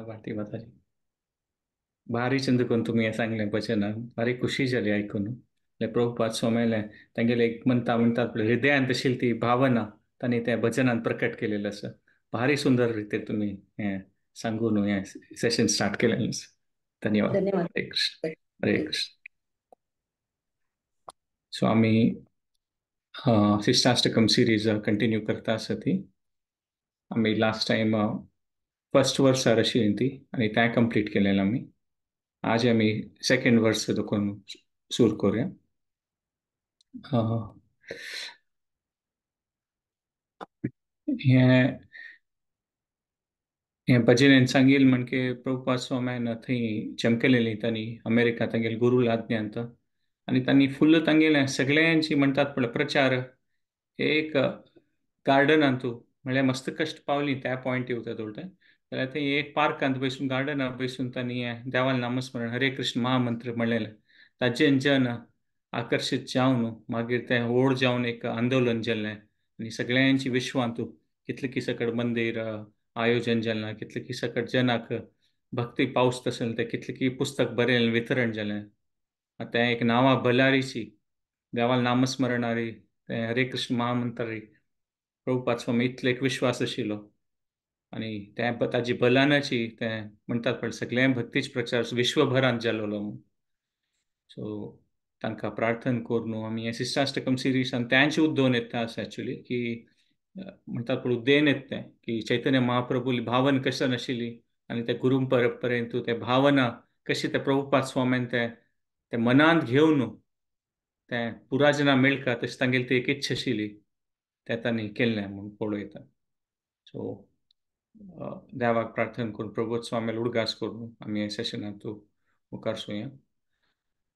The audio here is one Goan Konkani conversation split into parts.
भारती माताजी भारी चंद्रकोन तुमी हें सांगलें भजन भारी खुशी जाली आयकून. प्रभुपाद स्वामीले तांगेले एक म्हणटा म्हणटात पळय हृदयांत आशिल्ली ती भावना तांणी त्या भजनान प्रकट केलेलं आसा. भारी सुंदर रिते तुमी हें सांगून हें सेशन स्टार्ट केलेलें आसा. धन्यवाद. हरे कृष्ण. हरे कृष्ण. सो आमी शिष्टाष्टकम सिरीज कंटिन्यू करता आसा ती. आमी लास्ट टायम फर्स्ट वर्सार आशिल्ली ती आनी तें कंप्लीट केलेलें आमी. आज आमी सेकंड वर्स देखून सुरू करूया. हें हें भजनेन सांगील म्हणजे प्रभुपाद स्वाम्यान थंय चमकलेली तांणी अमेरिका तांगेले गुरू आज्ञांत आनी तांणी फुल्ल तांगेलें सगळ्यांची म्हणटात पळय प्रचार एक गार्डनांतू म्हळ्यार मस्त कश्ट पावली त्या पॉयंट येवता थोडे जाल्यार थंय एक पार्कांत बसून गार्डनांत बसून तांणी देवाल नामस्मरण हरे कृष्ण महामंत्र म्हणलेलें. ताजेन जन आकर्शीत जावन मागीर तें व्हड जावन एक आंदोलन जालें आनी सगळ्यांची विश्वांतू कितले किसकड मंदीर आयोजन जालें, कितले किसकड जनाक भक्ती पावस तशें तें कितले की पुस्तक बरयलें वितरण जालें. तें एक नांवा बलारीची देवाल नामस्मरणारी तें हरे कृष्ण महामंत्रारी प्रभुपाद स्वामी इतले एक विश्वास आशिल्लो आनी तें ताजी बलानाची तें म्हणटात पळय सगळें भक्तीच प्रचार विश्वभरांत जालोलो म्हणून. सो तांकां प्रार्थना करून आमी हें शिष्टाष्टकम सिरीज आनी त्यांचे उद्देन येता आसा एक्चुली की म्हणटात पळय उद्देन येता तें की चैतन्य महाप्रभूली भावना कशें नाशिल्ली आनी त्या गुरू परंपरेंतू ते भावना कशी ते प्रभुपाद स्वाम्यान ते ते मनांत घेवन तें पुराजना मेळका तशें तांगेली ती एक इच्छा आशिल्ली तें तांणी केल्लें म्हूण पळयता. सो देवाक प्रार्थना करून प्रभुपाद स्वाम्याल उडगास करून आमी हे सेशनांतू मुखार सोया.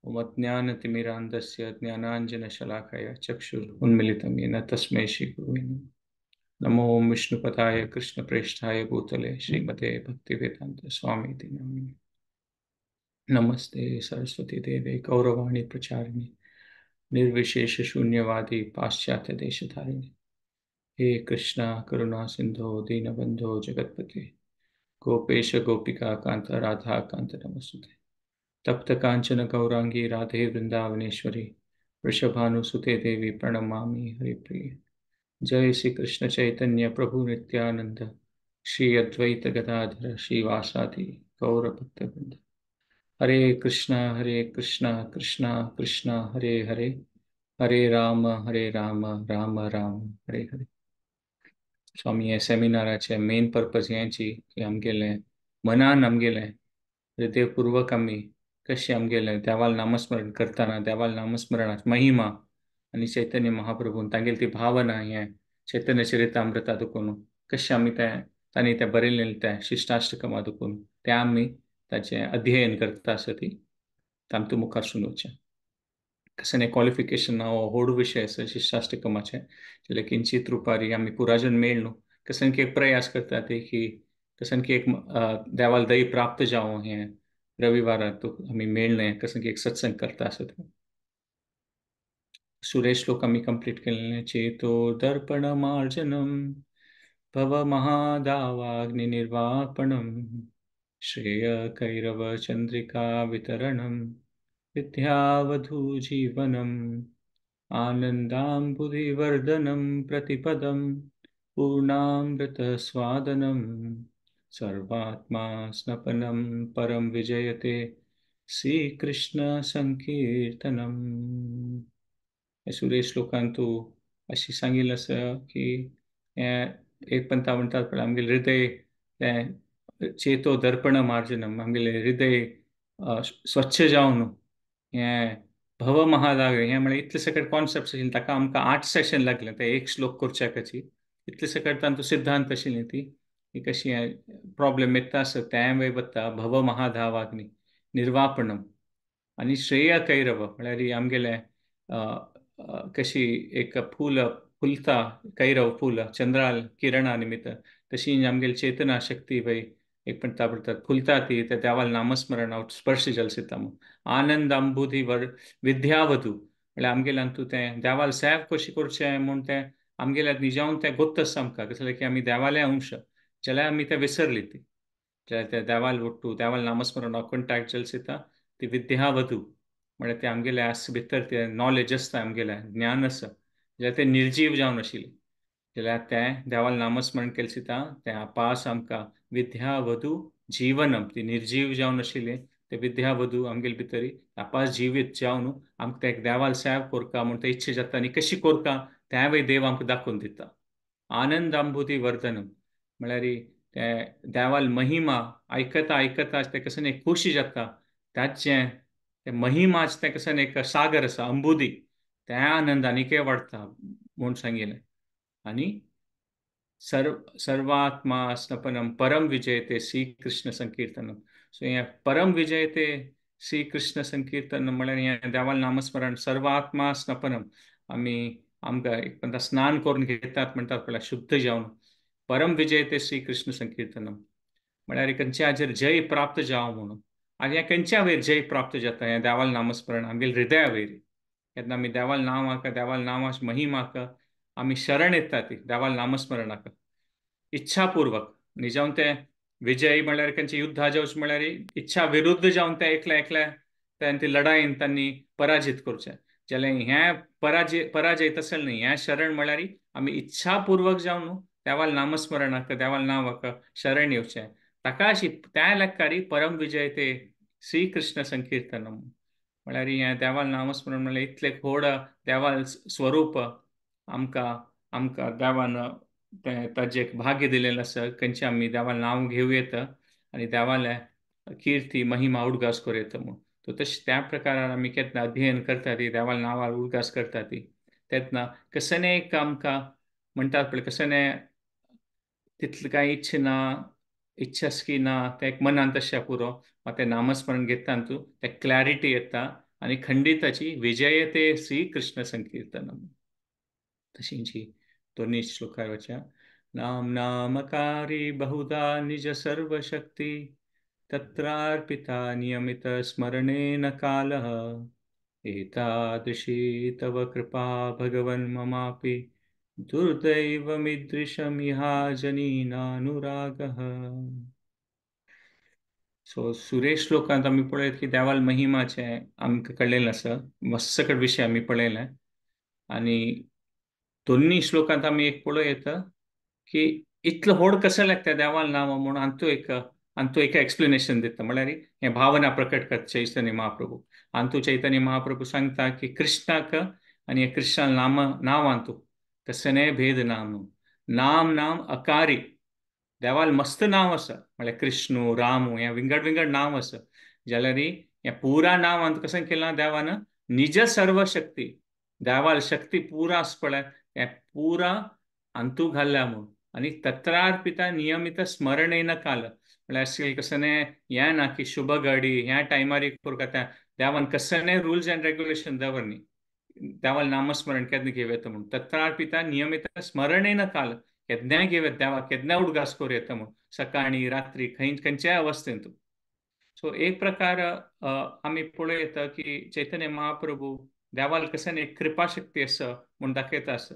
ओम अज्ञानतिमिरान्धस्य ज्ञानाञ्जनशलाकया चक्षुरुन्मीलितं येन तस्मै श्रीगुरवे नमः. नमो विष्णुपदाय कृष्णप्रेष्ठाय भूतले श्रीमते भक्तिवेदान्त स्वामीति नामिने. नमस्ते सरस्वती देवे गौरवाणी प्रचारिणे निर्विशेष शून्यवादी पाश्चात्य देशधारिणे. हे कृष्णा करुणा सिंधो दीनबंधो जगत्पते गोपेश गोपिका कांत राधा कांत नमस्तुते. तप्त कांचन गौरांगी राधे वृंदावनेश्वरी वृषभानुसुते देवी प्रणमामि हरिप्रिये. जय श्री कृष्ण चैतन्य प्रभु नित्यानंद श्री अद्वैत गदाधर श्रीवासादि गौर भक्तवृंद. हरे कृष्णा कृष्णा कृष्णा हरे हरे, हरे राम राम राम हरे हरे. स्वामी हे सेमिनाराचे मेन पर्पज हेंची की आमगेलें मनान आमगेलें हृदयपूर्वक आमी कशें आमगेलें देवाल नामस्मरण करतना देवाल नामस्मरणाची महिमा आनी चैतन्य महाप्रभून तांगेली ती भावना हें चैतन्य चरितामृता देखून कशें आमी तें तांणी तें बरयलें तें शिष्टाष्टकमा देखून तें आमी ताचें अध्ययन करता आसा ती तांतू मुखार सुनोवचें. कशें क्वॉलिफिकेशन हो व्हड विशय आसा शिष्टाष्टकमाचें जाल्यार किंचित रुपारी आमी पुराजन मेळ न्हू कशें की एक प्रयास करता ते की कशें की एक देवाल दही प्राप्त जावं हें रविवारांत आमी मेळ्ळें कशें की एक सत्संग करता आसा ते. सुरेश श्लोक आमी कंप्लीट केल्ले. चेतो दर्पण मार्जनम भव महादावाग्नि निर्वापणम श्रेय कैरव चंद्रिका वितरणम विद्यावधू जीवनम आनंदाम्बुधिवर्धनम प्रतिपदम पूर्णामृत स्वादनम सर्वात्मा स्नपनम परम विजयते श्रीकृष्ण संकीर्तनम. सुरेश श्लोकांतू अशी सांगिल्लें आसा की एक पंथा म्हणटात पळय आमगेलें हृदय तें चेतो दर्पण मार्जनम आमगेलें हृदय स्वच्छ जावन हें भव महादाग हें म्हळ्यार इतले सकट कॉन्सेप्ट आशिल्ले ताका आमकां 8 सेशन लागलें तें एक श्लोक करच्याकाची. इतले सकट तांचो सिद्धांत आशिल्ली ती की कशी प्रॉब्लेम येता आसा तें वय वता भव महाधावाग्नी निर्वापणम आनी श्रेय कैरव म्हळ्यार आमगेलें कशी एक फूल फुलता कैरव फूल चंद्राल किरणा निमित्त तशी आमगेली चेतना शक्ती वय एक पण म्हणटात फुलता ती त्या देवाल नामस्मरण स्पर्श जलसिता आनंद अंबुधी वर विद्यावधू म्हळ्यार आमगेल्यान तूं तें देवाल सेव कशी करचें म्हूण तें आमगेल्या निजावन तें गोत्त आसा आमकां कसलें की आमी देवाले अंश जाल्यार आमी तें विसरली ती. जाल्यार त्या देवाल वट्टू देवाल नामस्मरण कॉन्टॅक्ट जाल सिता ती विद्यावधू म्हळ्यार ते आमगेले आस भितर ते नॉलेज आसता आमगेलें ज्ञान आसा जाल्यार तें निर्जीव जावन आशिल्लें जाल्यार तें देवाल नामस्मरण केलें सिता तें आपास आमकां विद्यावधू जीवनम ती निर्जीव जावन आशिल्लें ते विद्यावधू आमगेले भितरी आपास जिवीत जावन आमकां ते देवाल सेव कोरका म्हूण ते इच्छा जाता आनी कशी कोरका तेंवूय देव आमकां दाखोवन दिता. आनंद अंबुदी वर्धनम म्हळ्यार ते देवाल महिमा आयकता आयकता तें कसं एक खोशी जाता ताचें तें महिमाच तें कसं एक सागर आसा अंबुदी त्या आनंद आनीकय वाडटा म्हूण सांगिल्लें. आनी सर्वात्मा स्नपनम परम विजयते श्री कृष्ण संकीर्तनम. सो हें परम विजयते श्री कृष्ण संकीर्तन म्हळ्यार हें देवाल नामस्मरण सर्वात्मा स्नपनम आमी आमकां एक म्हणटा स्नान करून घेतात म्हणटात पळय शुद्ध जावन परम विजयते श्री कृष्ण संकीर्तनम म्हळ्यार खंयच्या हाजेर जय प्राप्त जावं म्हणून. आनी ह्या खंयच्या वयर जय प्राप्त जाता हें देवाल नामस्मरण आमगेले हृदया वयर केन्ना आमी देवाल नांवाक देवाल नांवा महिमाक आमी शरण येता ती देवाल नामस्मरणाक इच्छापूर्वक न्ही जावन तें विजय म्हळ्यार खंयचे युद्धा जावचें म्हळ्यार इच्छा विरुद्ध जावन तें एकल्या एकल्या ती लढायेन तांणी पराजीत करचें जाल्यार हें पराजय तशें न्ही हें शरण म्हळ्यार आमी इच्छापूर्वक जावन न्हू देवाल नामस्मरणाक देवाल नांवाक शरण येवचें ताका अशी त्या लेखारी परम विजय ते श्री कृष्ण संकीर्तनम म्हळ्यार हें देवाल नामस्मरण म्हळ्यार इतलें व्हड देवाल स्वरूप आमकां आमकां देवान तें ताजें एक भाग्य दिलेलें आसा खंयचें आमी देवाल नांव घेवं येता आनी देवालें किर्ती महिमा उडगास करूं येता म्हूण. तो तशें त्या प्रकारान आमी केन्ना अध्ययन करता ती देवाल नांवार उडगास करता ती तेन्ना कसलें एक आमकां म्हणटात पळय कसलें तितलें कांय इच्छा ना इच्छा की ना तें एक मनान तशें पुरो मात तें नामस्मरण घेता तूं तें क्लॅरिटी येता आनी खंडिताची विजयते श्री कृष्ण संकीर्तनम. तशींची दोन्ही श्लोकार वच्या नाम नामकारी बहुधा निज सर्वशक्ती तत्रार्पिता नियमित स्मरणेन कालः एतादृशी तव कृपा भगवन् ममापि दुर्दैवमिदृशं इहाजनीनानुरागः. सो सुरेश श्लोकांत आमी पळयत की देवाल महिमाचें आमकां कळ्ळेलें आसा मस्त विशय आमी पळयलें आनी दोन्ही श्लोकांत आमी एक पळोवं येता की इतलो व्हड कसो लागता देवाल नांव म्हूण हांतू एक एक्सप्लेनेशन दिता म्हळ्यार हें भावना प्रकट करता चैतन्य महाप्रभू. हांतू चैतन्य महाप्रभू सांगता की कृष्णाक आनी हे कृष्णा नांव हांतू तसने भेद नाम नाम नाम अकारी देवाल मस्त नांव आसा म्हळ्यार कृष्णू रामू हें विंगड विंगड नांव आसा जाल्यार हें पुरा नांव हांतू कशें केलां देवान निज सर्वशक्ती देवाल शक्ती पुरा आसा पळय हें पुरा हांतू घाल्ल्या म्हूण. आनी तत्रार्पिता नियमित स्मरणेन काल म्हळ्यार अशें कसलें हें ना की शुभ घडी ह्या टायमार एक त्या देवान कसलें रुल्स एंड रेग्युलेशन दवर न्ही देवाल नामस्मरण केन्ना घेवं येता म्हूण तत्रार्पिता नियमित स्मरणेन काल केन्नाय घेवं येता देवा केन्नाय उडगास करूं येता म्हूण सकाळीं रात्री खंय खंयच्याय अवस्थेंत. सो एक प्रकार आमी पळोवं येता की चैतन्य महाप्रभू देवाल कसलें एक कृपाशक्ती आसा म्हूण दाखयता आसा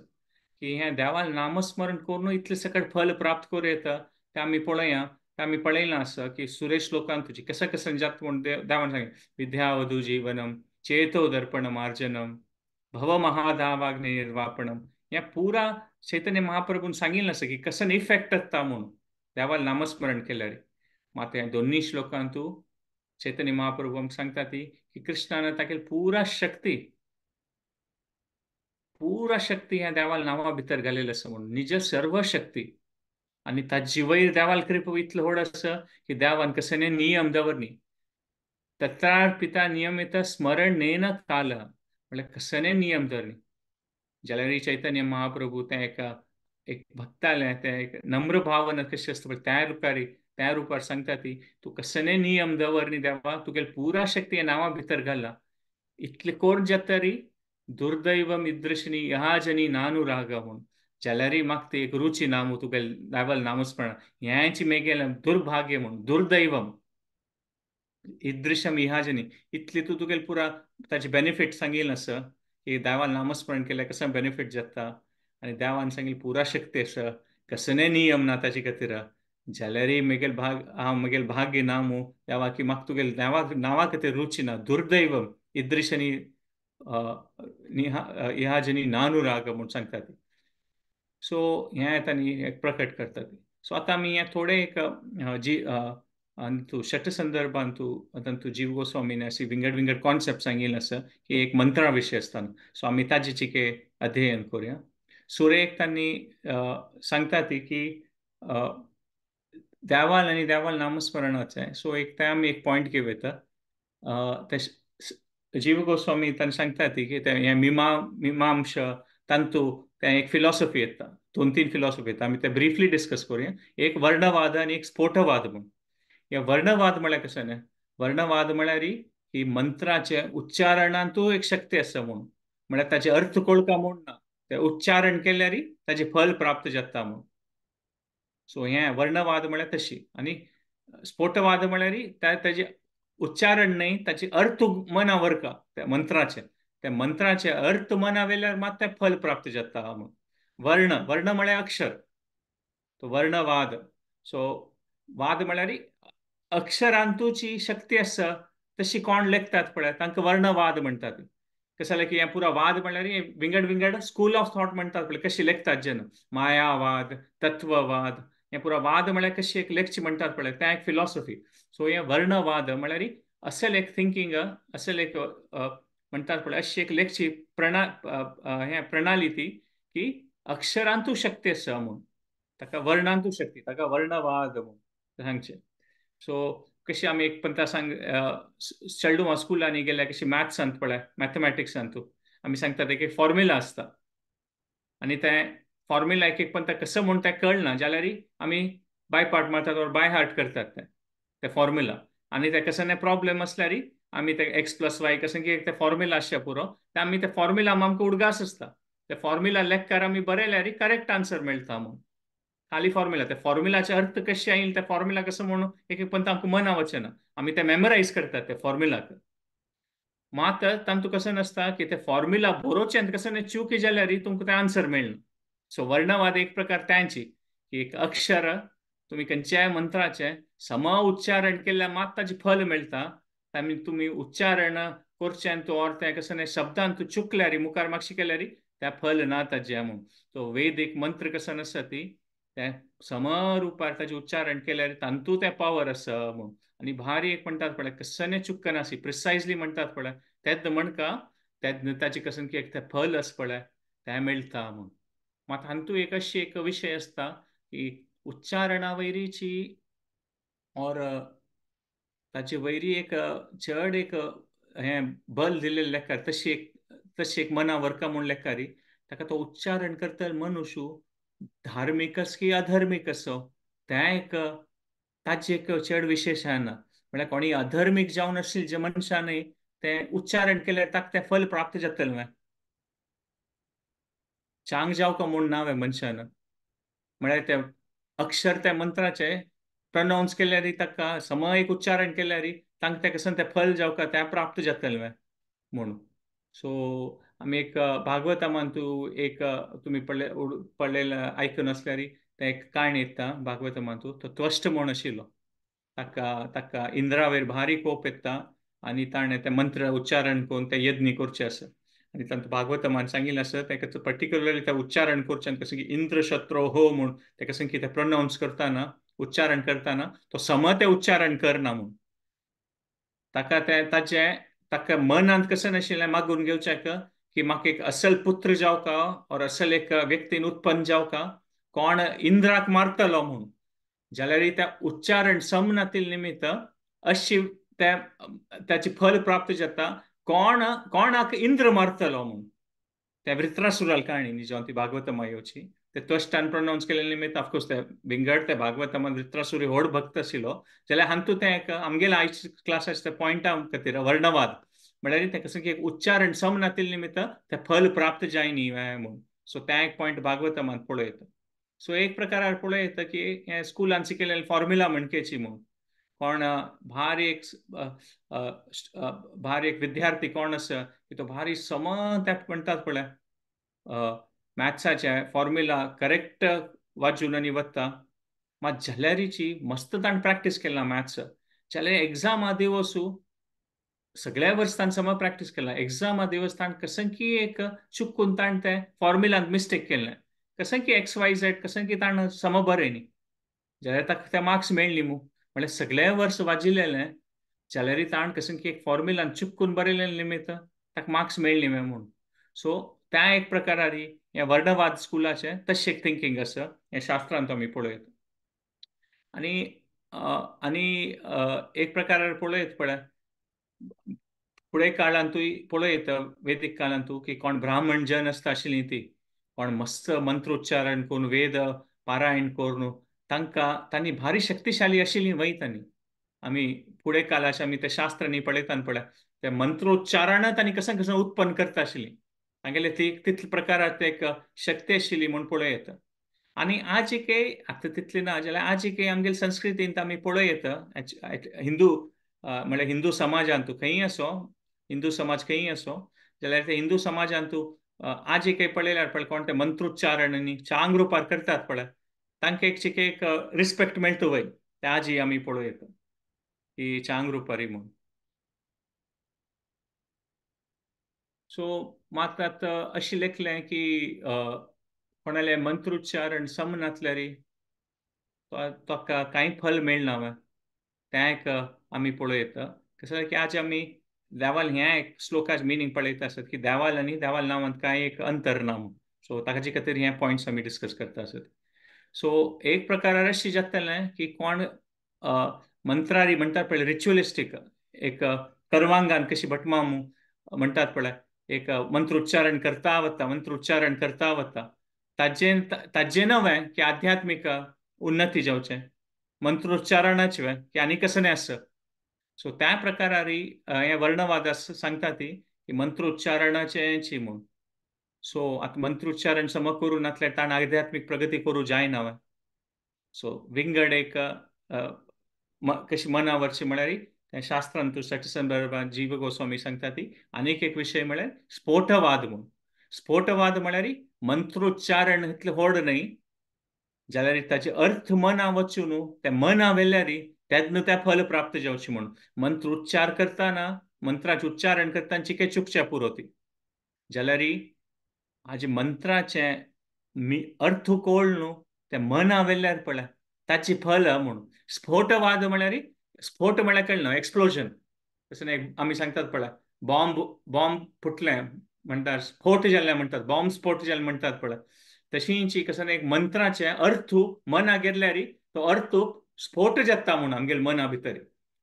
की हें देवाल नामस्मरण करून इतलें सकट फल प्राप्त करूं येता तें आमी पळोवया. तें आमी पळयलां आसा की सुरेश श्लोकांत तुजी कशें कशें जाता म्हूण देवान सांगलें विद्यावधू जीवनम चेतो दर्पण मार्जनम भव महादावाग्नि निर्वापणम. हें पुरा चैतन्य महाप्रभून सांगिल्लें आसा की कसं इफेक्ट जाता म्हूण देवाल नामस्मरण केल्यार. मात ह्या दोन्ही श्लोकांतू चैतन्य महाप्रभू आमकां सांगता ती की कृष्णान तागेली पुरा शक्ती पुरा शक्ती ह्या देवाल नांवा भितर घालेली आसा म्हणून निज सर्व शक्ती आनी ताजी वयर देवाल कृपा इतलो व्हड आसा की देवान कसले नियम दवर न्ही तत्रार्पिता नियमित स्मरणेन काल म्हळ्यार कसले नियम दवर न्ही. जाल्यार चैतन्य महाप्रभू तें एका एक भक्तालें तें एक नम्र भावना कशी आसता पळय त्या रुपारी त्या रुपार सांगता ती तूं कसले नियम दवर न्ही देवा तुगेली पुरा शक्ती ह्या नांवा भितर घाला इतलें कोण जाता री दुर्दैवम इदृशनी ह्या नानुराग म्हूण जाल्यार म्हाका ती एक रुची ना म्हूण तुगेलें देवाल नामस्मरण हेंच मेगेलें दुर्भाग्य म्हूण दुर्दैवम इदृशम इहाजनी इतली तूं तुगेलें पुरा ताचे बेनिफीट सांगिल्लें आसा की देवान नामस्मरण केल्यार कसो बेनिफीट जाता आनी देवान सांगिल्लें पुरा शक्ती आसा कसलें नियम ना ताचे खातीर जाल्यारय म्हगेल भाग हांव म्हगेल भाग्य ना मू देवा की म्हाका तुगेले देवाक नांवा खातीर रुची ना, दुर्दैव इदृशनी इहाजनी नानुराग म्हूण सांगता ती. सो हें तांणी एक प्रकट करता ती. सो आतां आमी हें थोडें एक जी आनी शट संदर्भान तूं आतां जीव गोस्वामीन अशी विंगड विंगड कॉन्सेप्ट सांगिल्ले आसा की एक मंत्रा विशय आसतना, सो आमी ताजे चिके अध्ययन करुया. सुरेक तांणी सांगता ती की देवाल आनी देवाल नामस्मरणाचें. सो एक ते आमी एक पॉयंट घेवं येता. ते जीव गोस्वामी तांणी सांगता ती की ते हें मिमांश तांतू तें एक फिलॉसॉफी येता, 2-3 फिलॉसॉफी येता, आमी ते ब्रिफली डिस्कस करुया. एक वर्णवाद आनी एक स्फोटवाद म्हूण. हे वर्णवाद म्हळ्यार कशें न्हय, वर्णवाद म्हळ्यार ही मंत्राचे उच्चारणांतू एक शक्ती आसा म्हूण, म्हळ्यार ताचे अर्थ कळका म्हूण ना, ते उच्चारण केल्यार ताचे फल प्राप्त जाता म्हूण. सो हें वर्णवाद म्हळ्यार तशी. आनी स्फोटवाद म्हळ्यार ताजे उच्चारण न्हय, ताचे अर्थ मना वरका त्या मंत्राचे, त्या मंत्राचे अर्थ मना वेल्यार मात तें फल प्राप्त जाता म्हूण. वर्ण, वर्ण म्हळ्यार अक्षर, तो वर्णवाद. सो वाद म्हळ्यार अक्षरांतूची शक्ती आसा तशी कोण लेखतात पळय तांकां वर्णवाद म्हणटात. कशें जालें की हें पुरा वाद म्हळ्यार विंगड विंगड स्कूल ऑफ थॉट म्हणटात पळय कशी लेखतात जेन्ना, मायावाद, तत्ववाद, हें पुरा वाद म्हळ्यार कशी एक लेखची म्हणटात पळय तें एक फिलॉसॉफी. सो हें वर्णवाद म्हळ्यार असल एक थिंकींग, असल एक म्हणटात पळय अशी एक लेखची हें प्रणाली ती की अक्षरांतू शक्ती आसा म्हूण, ताका वर्णांतू शक्ती, ताका वर्णवाद म्हूण सांगचें. सो कशी आमी एक पंता सांग चेडूं स्कुलांनी गेल्यार कशी मॅथ्सांत पळय, मॅथमॅटिक्सांतू आमी सांगतात एक एक फॉर्म्युला आसता आनी तें फॉर्म्युला एक एक पंता कसो म्हूण तें कळना जाल्यार आमी बाय पार्ट मारतात ऑर बाय हार्ट करतात तें ते फॉर्म्युला. आनी तें कसो प्रॉब्लेम आसल्यार आमी ते एक्स प्लस वाय कशें की ते फॉर्म्युला आसचे पुरो, ते आमी ते फॉर्म्युला आमकां उडगास आसता, ते फॉर्म्युला लेखकार आमी बरयल्यार करेक्ट आन्सर मेळटा म्हूण. खाली फॉर्म्युला, ते फॉर्म्युलाचे अर्थ कशे येईल, ते फॉर्म्युला कसो म्हणून एक एक पंत आमकां मना वचना, आमी ते मेमरायज करतात ते फॉर्म्युलाक. मात तांतू कशें नासता की ते फॉर्म्युला बरोवचें कशें चुकी जाल्यार तुमकां तें आन्सर मेळना. सो वर्णवाद एक प्रकार तांची की एक अक्षर तुमी खंयच्याय मंत्राचें सम उच्चारण केल्यार मात ताचें फल मेळटा. आनी तुमी उच्चारण करचें तूं ऑर तें कशें शब्दान तूं चुकल्यार मुखार मातशें केल्यार तें फल ना ताजें म्हूण. सो वेदीक मंत्र कसो आसता ती तें समरुपार ताजें उच्चारण केल्यार तांतू तें पावर आसा म्हूण. आनी भारी एक म्हणटात पळय कसने चुकना आसी प्रिसायजली म्हणटात पळय तेन्ना म्हणका तेन्ना ताचें कशें की एक तें फल आसा पळय तें मेळटा म्हूण. मात हातूंत एक अशी एक विशय आसता की उच्चारणा वयरीची ऑर ताचे वयरी एक चड एक हें बल दिल्लें लेखार तशी एक मना वरका म्हूण लेखारी ताका तो उच्चारण करता मनुष्य धार्मीक आस की अधर्मीक आसो तें एक ताचें एक चड विशेश ना. म्हळ्यार कोणी अधर्मीक जावन आशिल्ले जे मनशान तें उच्चारण केल्यार ताका तें फल प्राप्त जातलें. चांग जावका म्हूण ना वे मनशान, म्हळ्यार तें अक्षर त्या मंत्राचें प्रनाउन्स केल्यार ताका सम एक उच्चारण केल्यार तांकां तें कशें तें फल जावका तें प्राप्त जातलें म्हूण. सो आमी एक भागवतामान तूं एक तुमी पडलेलें आयकून आसल्यार तें एक काणी येता भागवतामान तूं, तो त्वश्ट म्हूण आशिल्लो ताका ताका इंद्रावेर भारी कोप येता आनी ताणें तें मंत्र उच्चारण करून तें यज्ञ करचें आसा. आनी तांतूं भागवतामान सांगिल्लें आसा तेका पर्टिक्युलरली तें उच्चारण करचें कशें की इंद्रशत्रो हो म्हूण तें कशें की तें प्रनाउन्स करतना उच्चारण करतना तो सम तें उच्चारण करना म्हूण ताका तें ताचें ताका मनांत कशें नाशिल्लें मागून घेवच्याक की म्हाका एक असल पुत्र जावका ऑर असल एक व्यक्तीन उत्पन्न जावका कोण इंद्राक मारतलो म्हूण, जाल्यार त्या उच्चारण सम नातिल्ले निमित्त अशी त्या ताची फल प्राप्त जाता कोण कोणाक इंद्र मारतलो म्हूण. त्या वृत्रासुराल काणी न्ही जेन्ना ती भागवतमा येवची ते त्वश्टान प्रनाउन्स केल्ले निमित्त ऑफकोर्स ते विंगड ते भागवतमान वृत्रासुरी व्हड भक्त आशिल्लो जाल्यार हातूंत तें एक आमगेल्या आयज क्लासाचे ते पॉयंटा खातीर वर्णवाद म्हळ्यार तें कशें की एक उच्चारण सम नातिल्ले निमित्त तें फल प्राप्त जायनी म्हूण. सो तें एक पॉयंट भागवतमान पळयता. सो एक प्रकारार पळयता की हें स्कुलान शिकयलेलें फॉर्म्युला म्हणकेची म्हूण कोण भारी एक भारी एक विद्यार्थी कोण आसा की तो भारी सम त्या म्हणटात पळय मॅथ्साचे फॉर्म्युला करेक्ट वाजून आनी वता, मात जाल्यारीची मस्त ताणें प्रॅक्टीस केला मॅथ्स जाल्यार एग्जामा दिवसू सगळ्या वर्स ताणें सम प्रॅक्टीस केला एग्जामा दिवस ताणें कसं की एक चुकून ताणें तें फॉर्म्युलांत मिस्टेक केलें कसं की एक्स वाय झेड कसं की ताणें सम बरें न्ही जाल्यार ताका ते मार्क्स मेळ्ळी मू म्हणल्यार सगळे वर्स वाजिल्लें जाल्यार ताणें कसं की एक फॉर्म्युलान चुकून बरयलें निमित्त ताका मार्क्स मेळ्ळी म्हूण. सो त्या एक प्रकारारी ह्या वर्णवाद स्कुलाचें तशें एक थिंकींग आसा हें शास्त्रांत आमी पळयत. आनी आनी एक प्रकारार पळयत पळय फुडें काळांतूय पळयत वेदीक काळांतू की कोण ब्राह्मण जन आसता आशिल्ली ती कोण मस्त मंत्रोच्चारण करून वेद पारायण करून तांकां तांणी भारी शक्तिशाली आशिल्ली वय तांणी आमी फुडें काळाचे आमी ते शास्त्रांनी पळयतान पळय ते मंत्रोच्चारण तांणी कसं कसं उत्पन्न करता आशिल्ली तांगेले ती तितले प्रकारात एक शक्ती आशिल्ली म्हूण पळयत. आनी आज एक आतां तितली ना जाल्यार आज एक आमगेले संस्कृतींत आमी पळयत हिंदू म्हळ्यार हिंदू समाजांत खंयी असो हिंदू समाज खंयी असो जाल्यार ते हिंदू समाजांत आज एक पळयल्यार पळय कोण ते मंत्रोच्चारण आनी चांग रुपार करतात पळय तांकां एक चिके एक रिस्पेक्ट मेळटा वय ते आजय आमी पळयत की चांग रुपारी म्हूण. सो मात आतां अशें लेखलें की कोणालें मंत्रोच्चारण सम नासल्यार ताका कांय फल मेळना तें एक आमी पळयत. कशें की आज आमी देवाल ह्या एक श्लोकाचें मिनींग पळयता आसत की देवाल आनी देवाल नांवांत कांय एक अंतर ना म्हूण. सो ताचे खातीर हे पॉयंट्स आमी डिस्कस करता आसत. सो एक प्रकारार अशें जातलें की कोण मंत्रारी म्हणटात पळय रिच्युअलिस्टीक एक कर्मांगान कशी भटमामू म्हणटात पळय एक मंत्रोच्चारण करता वता मंत्रोच्चारण करता वता ताजें ताजें नवें की आध्यात्मीक उन्नती जावचें मंत्रोच्चारणाचें की आनी कसलें आसा. सो त्या प्रकारारी हे वर्णवाद सांगता ती की मंत्रोच्चारणाचें म्हूण. सो आतां मंत्रोच्चारण सम करूं नासल्यार ताणें आध्यात्मीक प्रगती करूं जायना. सो विंगड एक कशी मनावरची म्हळ्यार त्या शास्त्रांत सटसन जीव गोस्वामी सांगता ती आनीक एक विशय म्हळ्यार स्फोटवाद म्हूण. स्फोटवाद म्हळ्यार मंत्रोच्चारण इतलें व्हड न्हय जाल्यार ताचे अर्थ मना वचून न्हू ते मना व्हेल्यार तेन्ना तें फल प्राप्त जावचें म्हूण. मंत्रोच्चार करतना मंत्राचें उच्चारण करतना चिके चुकचें पुरो ती जाल्यार हाजे मंत्राचें अर्थ कळ न्हू ते मना व्हेल्यार पळय ताची फल म्हूण. स्फोटवाद म्हळ्यार स्फोट म्हळ्यार कळना एक्सप्लोजन तशें एक आमी सांगतात पळय बॉम्ब बॉम्ब फुटलें म्हणटात स्फोट जाल्लें म्हणटात बॉम्ब स्फोट जालें म्हणटात पळय तशींची कसं एक मंत्राचें अर्थ मना गेल्यार तो अर्थ स्फोट जाता म्हूण आमगेले मना भितर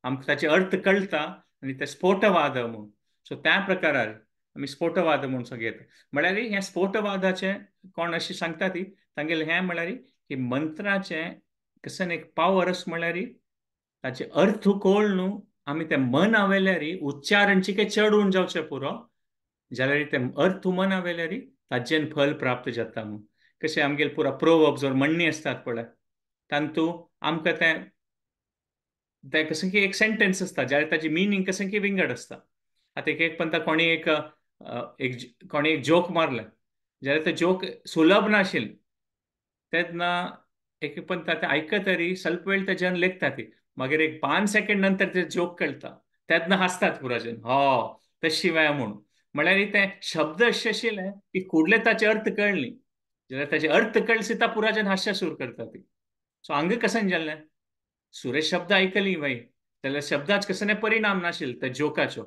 आमकां ताचे अर्थ कळटा आनी ते स्फोटवाद म्हूण. सो त्या प्रकारार आमी स्फोटवाद म्हूण सगळें म्हळ्यार ह्या स्फोटवादाचें कोण अशें सांगता ती तांगेलें हें म्हळ्यार की मंत्राचें कसं एक पावर आसा म्हळ्यार ताचे अर्थ कळ न्हू आमी ते मना व्हेल्यार उच्चारण चिके चडून जावचें पुरो जाल्यार ते अर्थ मना व्हेल्यार ताजेन फल प्राप्त जाता म्हूण. कशें आमगेले पुरा प्रोवर्ब्स ओर म्हणणी आसतात पळय तांतू आमकां तें तें कशें की एक सेंटेन्स आसता जाल्यार ताजी मिनींग कशें की विंगड आसता. आतां एक एक पंता कोणी एक कोणी एक जोक मारलें जाल्यार ते जोक सुलभ नाशिल्लें तेन्ना एक एक पंता ते आयकतरी स्वल्प वेळ ते जन लेखता ती मागीर एक 5 सेकंड नंतर ते जोक कळटा तेन्ना हांसतात पुरा जन हो तशी वेळ म्हूण. म्हळ्यार ते शब्द अशे आशिल्ले की कुडले ताचे अर्थ कळ्ळी जाल्यार ताचे अर्थ कळ्ळे सुद्दां पुरा जन हास्य सुरू करता ती. सो हांगा कशें जालें सुरे शब्द आयकली वय जाल्यार शब्दाच कसो परिणाम नाशिल्लो त्या जोकाचो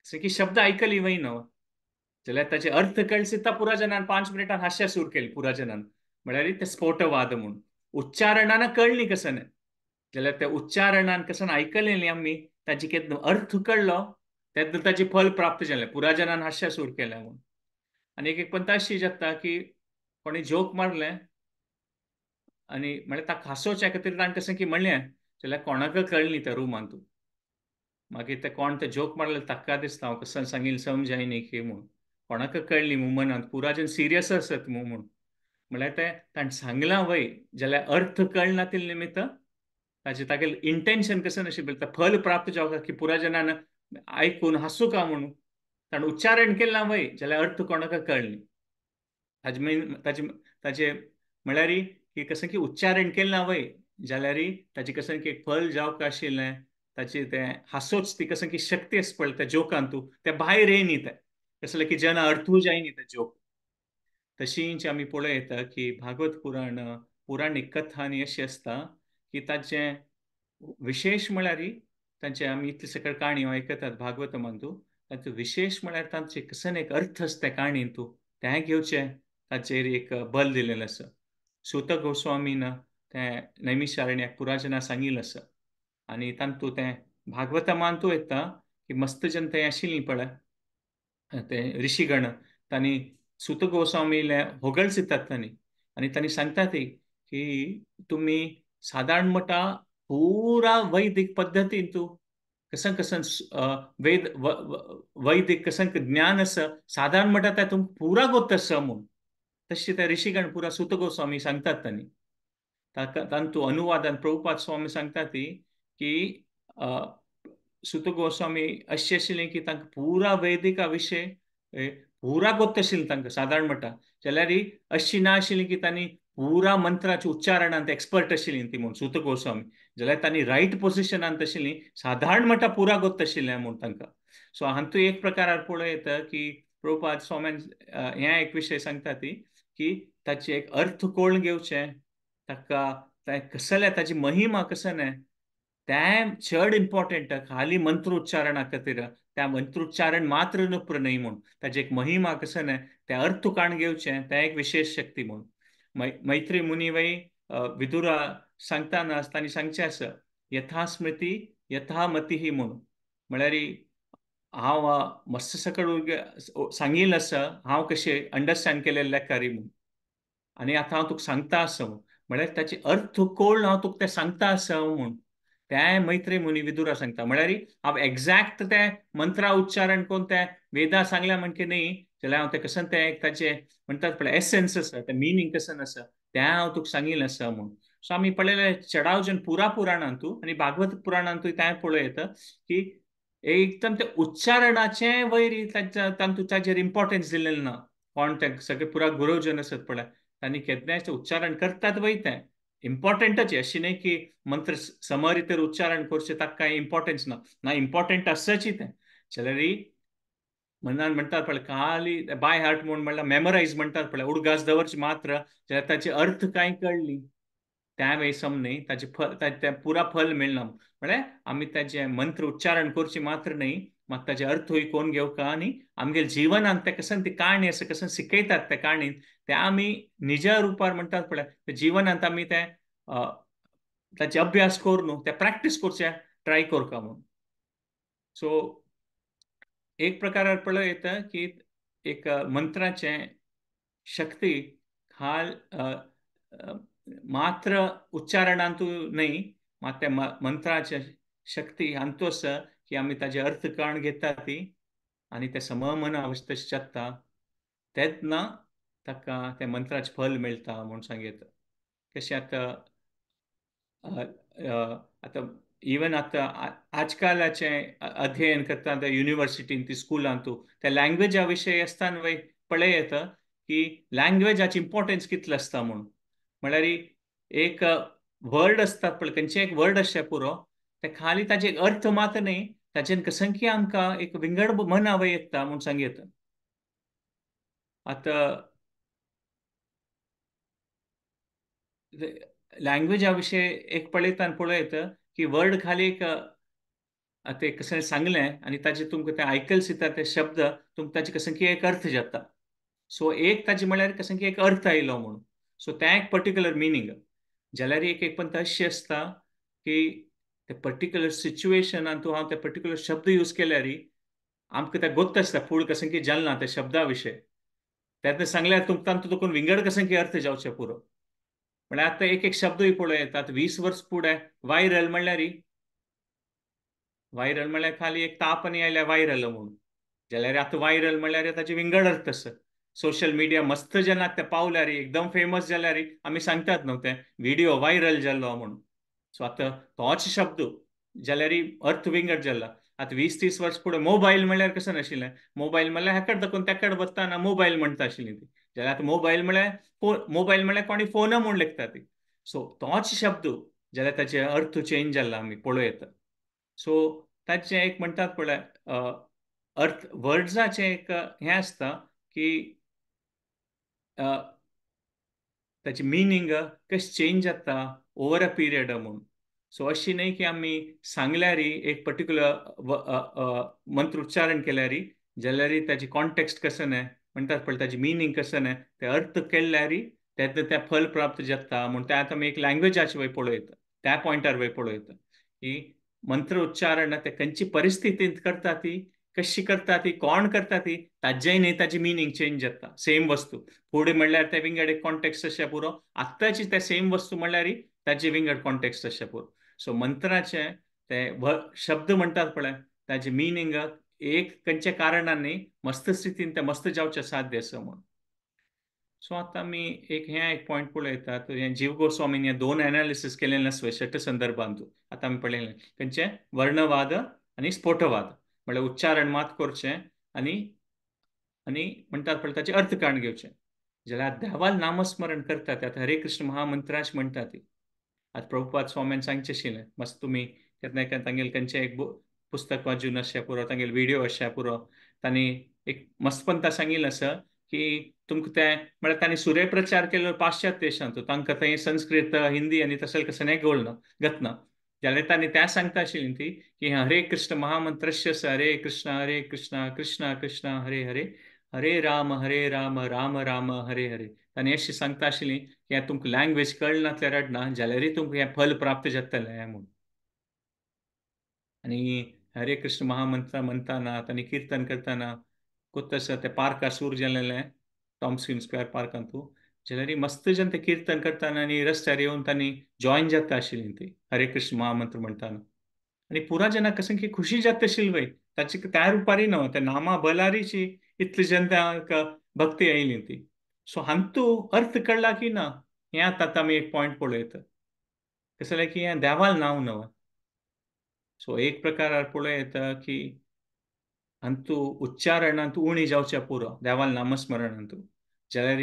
जशें की शब्द आयकली वय न्हू जाल्यार ताचे अर्थ कळ्ळे सुद्दां पुरा जनान 5 मिनटान हास्य सुरू केली पुरा जनान म्हळ्यार ते स्फोटवाद म्हूण. उच्चारणान कळ्ळी कसं जाल्यार त्या उच्चारणान कसं आयकलें न्ही आमी ताजे केन्ना अर्थ कळ्ळो तेन्ना ताचें फल प्राप्त जालें पुरा जनान हास्य सुरू केलें म्हूण. आनी एक एक पंता अशी जाता की कोणी जोक मारलें आनी म्हळ्यार ताका हांसोवच्या खातीर ताणें कशें की म्हणलें जाल्यार कोणाक कळ्ळी त्या रुमांत मागीर ते कोण ते जोक मारले ताका दिसता हांव कसं सांगील समजाय न्ही की म्हूण कोणाक कळ्ळी म्हूण मनांत पुरा जन सिरियस आसत म्हूण म्हूण म्हळ्यार तें ताणें सांगलां वय जाल्यार अर्थ कळना तितले निमित्त ताचें तागेलें इंटेन्शन कशें नाशिल्लें तें फल प्राप्त जावपाक की पुरा जनान आयकून हांसूं का म्हणून ताणें उच्चारण केलां वय जाल्यार अर्थ कोणाक कळ्ळी ताजे मीन ताजे ताजे म्हळ्यार की कशें की उच्चारण केलां वय जाल्यार ताचे कसन की एक फल जावंक आशिल्लें, ताचे तें हांसोच ती कसन की शक्ती आसा पळय त्या जोकान तूं ते भायर येयनी, तें कसलें की जना अर्थूय जायनी ते जोक. तशींच आमी पळयता की भागवत पुराण पुराणीक कथा आनी अशी आसता की ताचें विशेश म्हळ्यार तांचे आमी इतले सकळ काणयो आयकतात भागवत तूं, ताचो विशेश म्हळ्यार तांचे कसन एक अर्थ आसता त्या काणयेन तूं तें घेवचें, ताचेर एक बल दिलेलें आसा. सुत गोस्वामीन तें नैमिषारण्याक पुराजना सांगिल्लें आसा आनी तातूंत तें भागवतमांतू येता की मस्त जन थंय आशिल्लीं पळय ते ऋषीगण, तांणी सुत गोस्वामीले होगळ दितात तांणी आनी तांणी सांगतात की तुमी सादारण म्हणटा पुरा वैदिक पद्दतीन तूं कसन कसन वेद वैदिक कसन ज्ञान आसा सादारण म्हणटा तें तुमकां पुरा गोत आसा म्हूण. तशें ते ऋषीगण पुरा सुत गोस्वामी सांगतात तांणी. ताका तांतू अनुवादान प्रभुपाद स्वामी सांगतात ती की सुत गोस्वामी अशें आशिल्लें की तांकां पुरा वैदिका विशय पुरा गोत आशिल्लें तांकां सादारण म्हणटा, जाल्यार अशी ना आशिल्ली की तांणी पुरा मंत्राच्या उच्चारणांत एक्सपर्ट आशिल्लीं ती म्हूण सुत गोस्वामी, जाल्यार तांणी रायट पोजिशनांत आशिल्लीं सादारण म्हणटा पुरा गोत आशिल्लें म्हूण तांकां. सो हातूंत एक प्रकारार पळोवं येता की प्रभुपाद स्वामीन हें एक विशय सांगता ती की ताचे एक अर्थ कोण घेवचें, ताका कसलें ताची महिमा कसलें तें चड इम्पॉर्टंट, खाली मंत्रोच्चारणा खातीर त्या मंत्रोच्चारण मात्र नुप्र न्हय म्हूण ताची एक महिमा कसलें तें अर्थ काण घेवचें तें एक विशेश शक्ती म्हूण. मैत्री मुनी वय विदुरा सांगताना तांणी सांगचें आसा यथा स्मृती यथा मती ही म्हूण, म्हळ्यार हांव मस्त सकळ सांगिल्लें आसा हांव कशें अंडरस्टँड केलें लेखारी म्हूण आनी आतां हांव तुका सांगता आसा म्हूण, म्हळ्यार ताचे अर्थ कोण हांव तुका तें सांगता आसा म्हूण तें मैत्री मुनी विदुरा सांगता. म्हळ्यार हांव एग्जॅक्ट तें मंत्रा उच्चारण करून तें वेदा सांगल्या म्हणके न्ही, जाल्यार हांव तें कसन तें ताचें म्हणटात पळय एसन्स आसा तें मिनींग कसन आसा तें हांव तुका सांगिल्लें आसा म्हूण. सो आमी पळयलें चडाव जन पुरा पुराणांतू आनी भागवत पुराणांतूय तें पळोवं येता की एकदम ते उच्चारणाचें वयर तांतूं ताचेर इम्पॉर्टन्स दिलेलें ना. कोण ते सगळे पुरा गुरुजन आसत पळय तांणी केन्नाय तें उच्चारण करतात वय तें इम्पॉर्टंटच, अशें न्हय की मंत्र समरी तर उच्चारण करचें ताका कांय इम्पॉर्टन्स ना, ना इम्पॉर्टंट आसाची तें. जाल्यार मनान म्हणटात पळय खाली बाय हार्ट म्हूण म्हणल्यार मेमोरायज म्हणटात पळय उडगास दवरचे मात्र, जाल्यार ताचे अर्थ कांय कळ्ळी त्या वेळ सम न्हय ताचे फल तें पुरा फल मेळना. म्हळ्यार आमी ताचें मंत्र उच्चारण करचें मात्र न्हय, म्हाका ताचे अर्थूय कोण घेवका आनी आमगेले जिवनांत तें कसन ती काणी आसा कसन शिकयतात त्या काणीन तें आमी निजा रुपार म्हणटात पळय जिवनांत आमी तें ताचे अभ्यास करून तें प्रॅक्टीस करचें ट्राय करता म्हूण. सो एक प्रकारार पळय येता की एक मंत्राचें शक्ती खाल मात्र उच्चारणांतू न्हय, मात त्या मंत्राचे शक्ती हातूंत आसा की आमी ताजे अर्थ काण घेता ती आनी ते सममना तशें जाता तेन्ना ताका त्या मंत्राचें फल मेळटा म्हूण सांगता. कशें आतां आतां इवन आतां आजकालाचें अध्ययन करता त्या युनिवर्सिटीन ती स्कुलांतू त्या लँग्वेजा विशय आसतना वय पळय येता की लँग्वेजाची इम्पॉर्टन्स कितलें आसता म्हूण. म्हळ्यार एक वर्ड आसता पळय खंयचें एक वर्ड आसचें पुरो ते खाली ताजे एक अर्थ मात्र न्हय ताचेन कसंकी आमकां एक विंगड मना वय येता म्हूण सांग येता. आतां लँग्वेजा विशय एक पळयता आनी पळोवं येता की वर्ड खाली एक आतां एक कशें सांगलें आनी ताजे तुमकां तें आयकल दिता ते शब्द तुमकां ताजे कसंकी एक अर्थ जाता. सो एक ताजे म्हळ्यार कसंकी एक अर्थ आयलो म्हूण, सो तें एक पर्टिक्युलर मिनींग. जाल्यार एक एक पण अशें आसता की ते पर्टिक्युलर सिच्युएशनान तूं हांव ते पर्टिक्युलर शब्द यूज केल्यार आमकां तें गोत्त आसता फूड कसं की जालना त्या शब्दा विशय तेन्ना सांगल्यार तुमकां तांतूं तुका विंगड कसं की अर्थ जावचें पुरो. म्हळ्यार आतां एक एक शब्दूय पळोवं येता. आतां 20 वर्स फुडें वायरल म्हणल्यार वायरल म्हणल्यार खाली एक ताप आनी आयल्या वायरल म्हूण, जाल्यार आतां वायरल म्हणल्यार ताचे विंगड अर्थ आसा. सोशल मिडिया मस्त जेन्ना ते पावल्यार एकदम फेमस जाल्यार आमी सांगतात न्हू ते व्हिडिओ व्हायरल जाल्लो म्हूण. सो आतां तोच शब्द जाल्यार अर्थ विंगड जाला. आतां 20-30 वर्स फुडें मोबायल म्हणल्यार कशें नाशिल्लें, मोबायल म्हणल्यार हेकड दाखोवन तेकड वतना मोबायल म्हणटा आशिल्ली ती, जाल्यार आतां मोबायल म्हणल्यार मोबायल म्हणल्यार कोणी फोन म्हूण लेखता ती. सो तोच शब्द जाल्यार ताचे अर्थ चेंज जाला आमी पळोवं येता. सो ताचें एक म्हणटात पळय अर्थ, वर्ड्साचें एक हें आसता की ताची मिनींग कशें चेंज जाता ओवर अ पिरियड म्हूण. सो अशी न्हय की आमी सांगल्यार एक पर्टिक्युलर मंत्र उच्चारण केल्यार जाल्यार ताची कॉन्टेक्स्ट कसो न्हय म्हणटात पळय ताची मिनींग कसो न्हय ते अर्थ केल्यार तेन्ना तें फल प्राप्त जाता म्हूण. तें आतां आमी एक लँग्वेजाचे वयर पळयता, त्या पॉयंटार वयर पळयता की मंत्र उच्चारण ते खंयची परिस्थितींत करता ती, कशी करता ती, कोण करता ती, ताजेय न्हय ताजी मिनींग चेंज जाता. सेम वस्तू फुडें म्हणल्यार ते विंगड एक कॉन्टेक्स्ट अशें पुरो, आत्ताची ते सेम वस्तू म्हणल्यार ताजे विंगड कॉन्टेक्स्ट अशें पुरो. सो मंत्राचे ते शब्द म्हणटात पळय ताजे मिनींग एक खंयच्या कारणान न्ही मस्त स्थितीन ते मस्त जावचें साध्य आसा म्हूण. सो आतां आमी एक हें एक पॉयंट पळयतात, हें जीव गोस्वामीन हे दोन एनालिसीस केलेलें आसा शट संदर्भांत. आतां आमी पळयलें खंयचें वर्णवाद आनी स्फोटवाद, म्हळ्यार उच्चारण मात करचें आनी आनी म्हणटात पळय ताचें अर्थ काडून घेवचें. जाल्यार देवाल नामस्मरण करतात आतां हरे कृष्ण महामंत्राश म्हणटा ती. आतां प्रभुपाद स्वाम्यान सांगचें आशिल्लें मस्त तुमी केन्ना केन्ना तांगेलें खंयचें एक पुस्तक वाचून आसचें पुरो, तांगेले विडियो आसचे पुरो, तांणी एक मस्तपंता सांगिल्लें आसा की तुमकां तें म्हळ्यार तांणी सूर्यप्रचार केलो पाश्चात्य देशांत, तांकां थंय संस्कृत हिंदी आनी तसलें कसलें हें गोळना गतना, जाल्यार तांणी त्या सांगता आशिल्ली ती की हरे कृष्ण महामंत्रस्य हरे कृष्ण हरे कृष्ण कृष्ण कृष्ण हरे हरे हरे राम हरे राम राम राम हरे हरे. तांणी अशी सांगता आशिल्ली की तुमकां लँग्वेज कळनासल्यार रडना जाल्यारय तुमकां हें फल प्राप्त जातलें म्हूण. आनी हरे कृष्ण महामंत्र म्हणटाना तांणी किर्तन करतना कोत्त ते पार्का सूर जालेलें टॉमस्विन स्क्वेअर पार्कांतू, जाल्यार मस्त जन ते किर्तन करतना आनी रस्त्यार येवन तांणी जॉयन जाता आशिल्ली ती हरे कृष्ण महामंत्र म्हणटाना. आनी पुरा जना कसं की खुशी जाता आशिल्ली वय ताची त्या रुपारी न्हय त्या नामा बलारीची इतली जनताक भक्ती आयली ती. सो हांतू अर्थ कळ्ळा की ना हें आतां आमी एक पॉयंट पळयता कसलें जाल्यार की हें देवाल नांव न्हय. सो एक प्रकारार पळयता की हांतू उच्चारणांत उणी जावचें पुरो देवाल नामस्मरणांतू, जाल्यार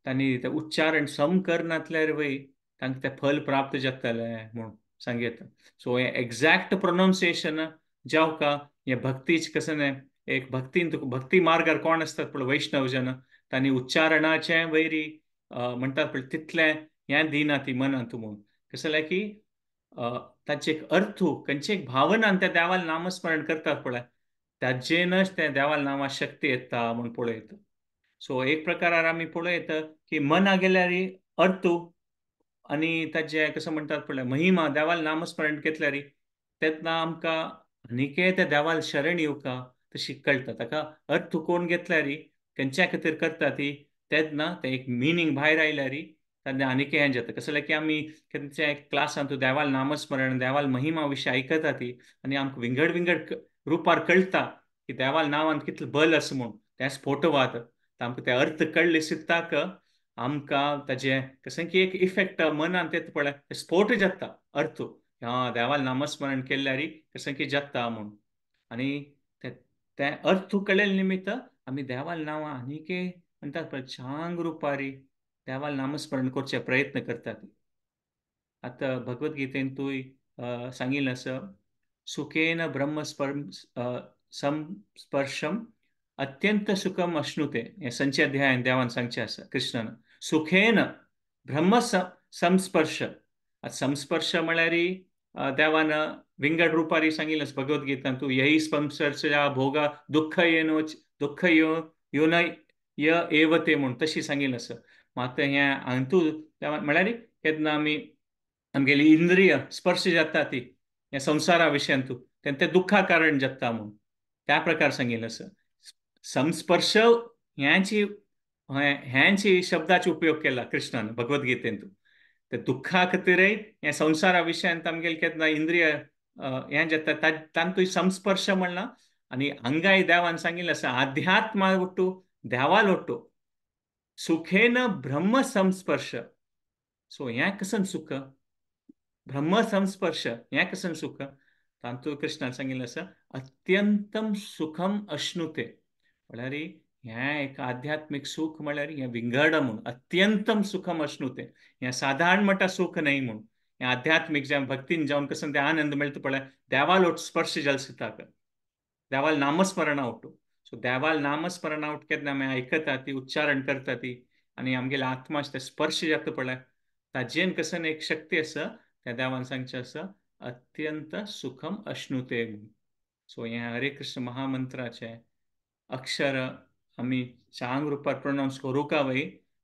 तांणी तें उच्चारण सम करनासल्यार वय तांकां तें फल प्राप्त जातलें म्हूण सांगता. सो हें एग्जॅक्ट प्रोनावन्सिएशन जावका हें भक्तीच कसं न्हय एक भक्तीन तुका भक्ती मार्गार कोण आसतात पळय वैष्णव जन तांणी उच्चारणाचें वयरी म्हणटात पळय तितलें हें दिना ती मनांत म्हूण. कसं जाल्यार की ताचे एक अर्थ खंयचे एक भावनान त्या देवाल नामस्मरण करतात पळय ताजेनच त्या देवाल नांवा शक्ती येता म्हूण पळयता. सो एक प्रकारार आमी पळयता की मना गेल्यार अर्थ आनी ताजे कसं म्हणटात पळय महिमा देवाल नामस्मरण घेतल्यार तेन्ना आमकां आनीकय त्या देवाल शरण येवका तशी कळटा. ताका अर्थ कोण घेतल्यार खंयच्या खातीर करता ती तेन्ना तें एक मिनींग भायर आयल्यार तेन्ना आनीकय हें जाता. कसं जाल्यार की आमी खंयच्या क्लासांत देवाल नामस्मरण देवाल महिमा विशीं आयकता ती आनी आमकां विंगड विंगड रुपार कळटा की देवाल नांवान कितलें बल आसा म्हूण तें स्फोटवाद आमकां ते अर्थ कळ्ळे सिद्धाक आमकां ताजें कसं की एक इफेक्ट मनान तें पळय स्फोट जाता अर्थ हा देवाल नामस्मरण केल्यार कसं की जाता म्हूण. आनी तें अर्थ कळ्ळे निमित्त आमी देवाल नांवां आनीकय म्हणटात पळय चांग रुपारी देवाल नामस्मरण करचे प्रयत्न करतात. आतां भगवद्गीतेंतूय सांगिल्लें आसा सुखेन ब्रह्म संस्पर्शम अत्यंत सुखम अश्नुते, हें संचे अध्यायान देवान सांगचें आसा कृष्णान. सुखेन ब्रह्म संस्पर्श, संस्पर्श म्हळ्यार देवान विंगड रुपारी सांगिल्लें आसा भगवद्गीतांत, यही संस्पर्शा भोगा दुःख येनो दुःख यो यो न य एवते म्हूण तशी सांगिल्लें आसा. मात हें हातूं देवान म्हळ्यार केन्ना आमी आमगेली इंद्रिय स्पर्श जाता ती ह्या संवसारा विशयांतू तेन्ना तें दुख्खा कारण जाता म्हूण त्या प्रकार सांगिल्लें आसा. संस्पर्श ह्याची ह्यांची शब्दाचो उपयोग केला कृष्णान भगवद्गीतेंत. ते दुख्खा खातीरय ह्या संवसारा विशयांत आमगेले केन्ना इंद्रिय हें जाता तांतूय संस्पर्श म्हणला. आनी हांगाय देवान सांगिल्लें आसा आध्यात्मा ಒಟ್ಟು देवाल ಒಟ್ಟು सुखेन ब्रह्म संस्पर्श. सो हें कसन सुख ब्रह्म संस्पर्श हें कसन सुख तांतू कृष्णान सांगिल्लें आसा अत्यंतम सुखम अश्नुते, म्हळ्यार हें एक आध्यात्मीक सुख म्हळ्यार हें विंगड म्हूण अत्यंतम सुखम अश्नुते, हें सादारण म्हणटा सुख न्हय म्हूण, हें आध्यात्मीक जावं भक्तीन जावन कसो ते आनंद मेळटा पळय देवाल ओट स्पर्श जाल सिताक देवाल नामस्मरणा ओटू. सो देवाल नामस्मरणा ओट केन्ना आमी आयकता ती उच्चारण करता ती आनी आमगेले आत्मा ते स्पर्श जाता पळय ताजेन कसो एक शक्ती आसा त्या देवान सांगचें आसा अत्यंत सुखम अश्नुते. सो हें हरे कृष्ण महामंत्राचें अक्षर आमी चांग रुपार प्रोनावन्स करूंक वय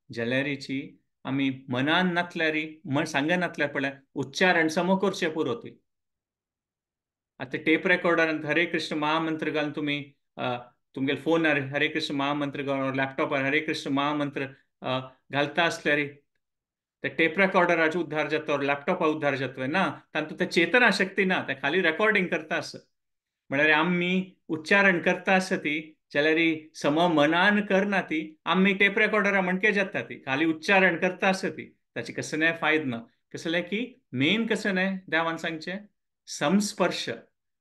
जाल्यारीची आमी मनान नातल्यारी मन सांगनातल्यार पळय उच्चारण सम करचें पुरो ती. आतां टेप रेकॉर्डरान हरे कृष्ण महामंत्र घालून तुमी तुमगेले फोनार हरे कृष्ण महामंत्र घालून लॅपटॉपार हरे कृष्ण महामंत्र घालता आसल्यारी ते टेप रेकॉर्डराचो उद्धार जाता लॅपटॉपा उद्धार जाता ना, तातूंत ते चेतना शक्ती ना, ते खाली रेकॉर्डिंग करता आसा. म्हळ्यार आमी उच्चारण करता आसा ती जाल्यार सम मनान करना ती आमी टेप रेकॉर्डरा म्हणके जाता ती खाली उच्चारण करता आसा ती ताचे कसो न्हय फायदो ना. कसलें की मेन कसो न्हय देवान सांगचें संस्पर्श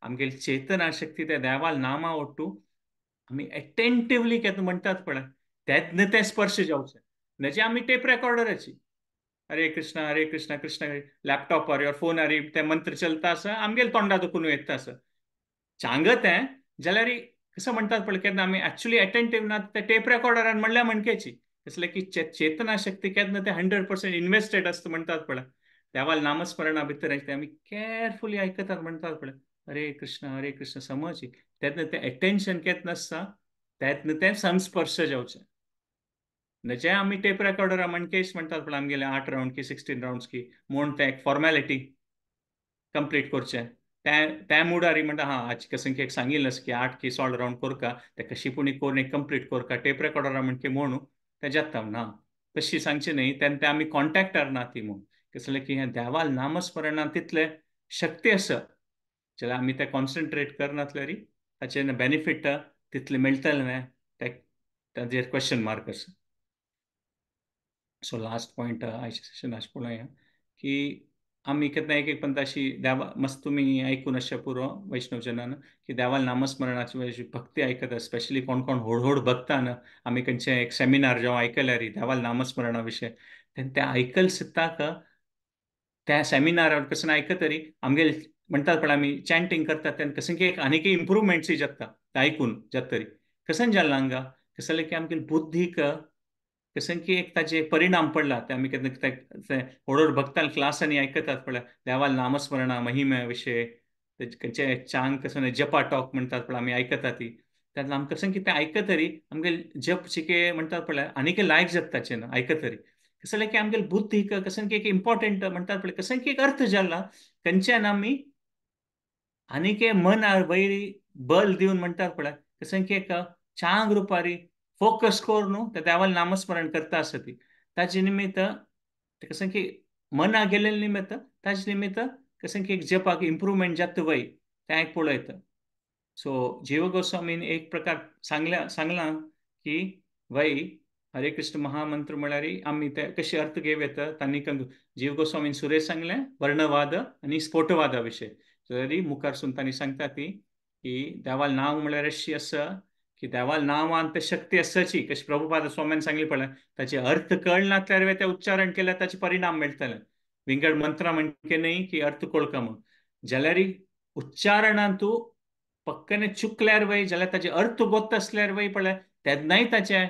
आमगेली चेतना शक्ती त्या देवाल नामा ओट्टू आमी एटेंटिवली केन्ना म्हणटात पळय तेन्ना तें स्पर्श जावचें म्हणजे आमी टेप रेकॉर्डराची हरे कृष्ण हरे कृष्ण कृष्ण लॅपटॉपार your फोनार ते मंत्र चलता आसा आमगेले तोंडा दुखून येता आसा चांगत तें जाल्यार कसं म्हणटात पळय केन्ना आमी एक्चुअली एटेंटीव ना ते टेप रेकॉर्डरान म्हणल्यार म्हणकेची कसलें की चेतना शक्ती केन्ना ते 100% इन्वेस्टेड आसता म्हणटात पळय देवाल नामस्मरणा भितर ते आमी केअरफुली आयकतात म्हणटात पळय हरे कृष्ण हरे कृष्ण समज तेन्ना तें एटेन्शन केन्ना आसता तेन्ना तें संस्पर्श जावचें. म्हणजे आमी टेप रेकॉर्डरा म्हणकेच म्हणटात पळय आमगेले 8 रावंड की 16 रावंड्स की म्हूण तें एक फॉर्मेलिटी कंप्लीट करचें त्या मुडारी म्हणटा हां आज कसं एक सांगिल्लें की 8 की 16 रावंड करका ते कशी पुणी करून एक कंप्लीट करका टेप रेकॉर्डरा म्हणके म्हणून तें जाता ना तशी सांगचें न्ही तेन्ना ते आमी कॉन्टॅक्टार ना ती म्हूण कसलें की हें देवाल नामस्मरणान तितलें शक्ती आसा जाल्यार आमी तें कॉन्सन्ट्रेट करनासल्यार ताचें बेनिफीट तितलें मेळटलें न्हय तें ताजेर क्वेश्चन मार्क आसा. सो लास्ट पॉयंट आयच्या सेशनाक पळोवया की आमी केन्ना एक एक पंत अशी देवा मस्त तुमी आयकून अशें पुरो वैष्णव जनान की देवाल नामस्मरणाची भक्ती आयकता स्पेशली कोण कोण व्हड व्हड भक्तान आमी खंयचें एक सेमिनार जेव्हा आयकल्यार देवाल नामस्मरणा विशय तेन्ना तें आयकल सुद्दां त्या सेमिनारार कसं आयकतरी आमगेले म्हणटात पण आमी चॅन्टींग करतात तेन्ना कसं की एक आनीक इम्प्रुवमेंट्सूय जाता तें आयकून जातरी कसं जालें हांगा कसलें की आमगे बुद्धीक कसं की एक ताजे परिणाम पडला ते आमी केन्ना व्हड व्हड भक्तां क्लासांनी आयकतात पळय देवाल नामस्मरणा महिमे विशय खंयचे चांग कसं जपा टॉक म्हणटात पळय आमी आयकता ती तेन्ना आमकां कसं की तें आयकतरी आमगे जप चिके म्हणटात पळय आनीक लायक जाता ताचें ना आयकतरी कसलें की आमगे बुद्धीक कसं की एक इम्पॉर्टंट म्हणटात पळय कसं की एक अर्थ जाला खंयच्यान आमी आनीक मनार वयर बल दिवन म्हणटात पळय कसं की एक चांग रुपारी फोकस करून त्या देवाल नामस्मरण करता आसा ती ताजे निमित्त कसं की मना गेल्ले निमित्त ताजे निमित्त कसं की एक जपाक इम्प्रुवमेंट जाता वय तें एक पळयता. सो जीव गोस्वामीन एक प्रकार सांगलां की वय हरे कृष्ण महामंत्र म्हळ्यार आमी ते कशे अर्थ घेवं येता तांणी जीव गोस्वामीन सुरेश सांगलें वर्णवाद आनी स्फोटवादा विशय जाल्यार मुखार तांणी सांगता ती की देवाल नांव म्हळ्यार अशी आसा की देवाल नांवान ते शक्ती आसाची कशी प्रभुपाद स्वाम्यान सांगली पळय ताचे अर्थ कळनासल्यार ते उच्चारण केल्यार ताचे परिणाम मेळटले विंगड मंत्रां म्हणके न्ही की अर्थ कळका म्हूण जाल्यार उच्चारणान तूं पक्कने चुकल्यार वय जाल्यार ताचे अर्थ गोत आसल्यार वय पळय तेन्नाय ताचे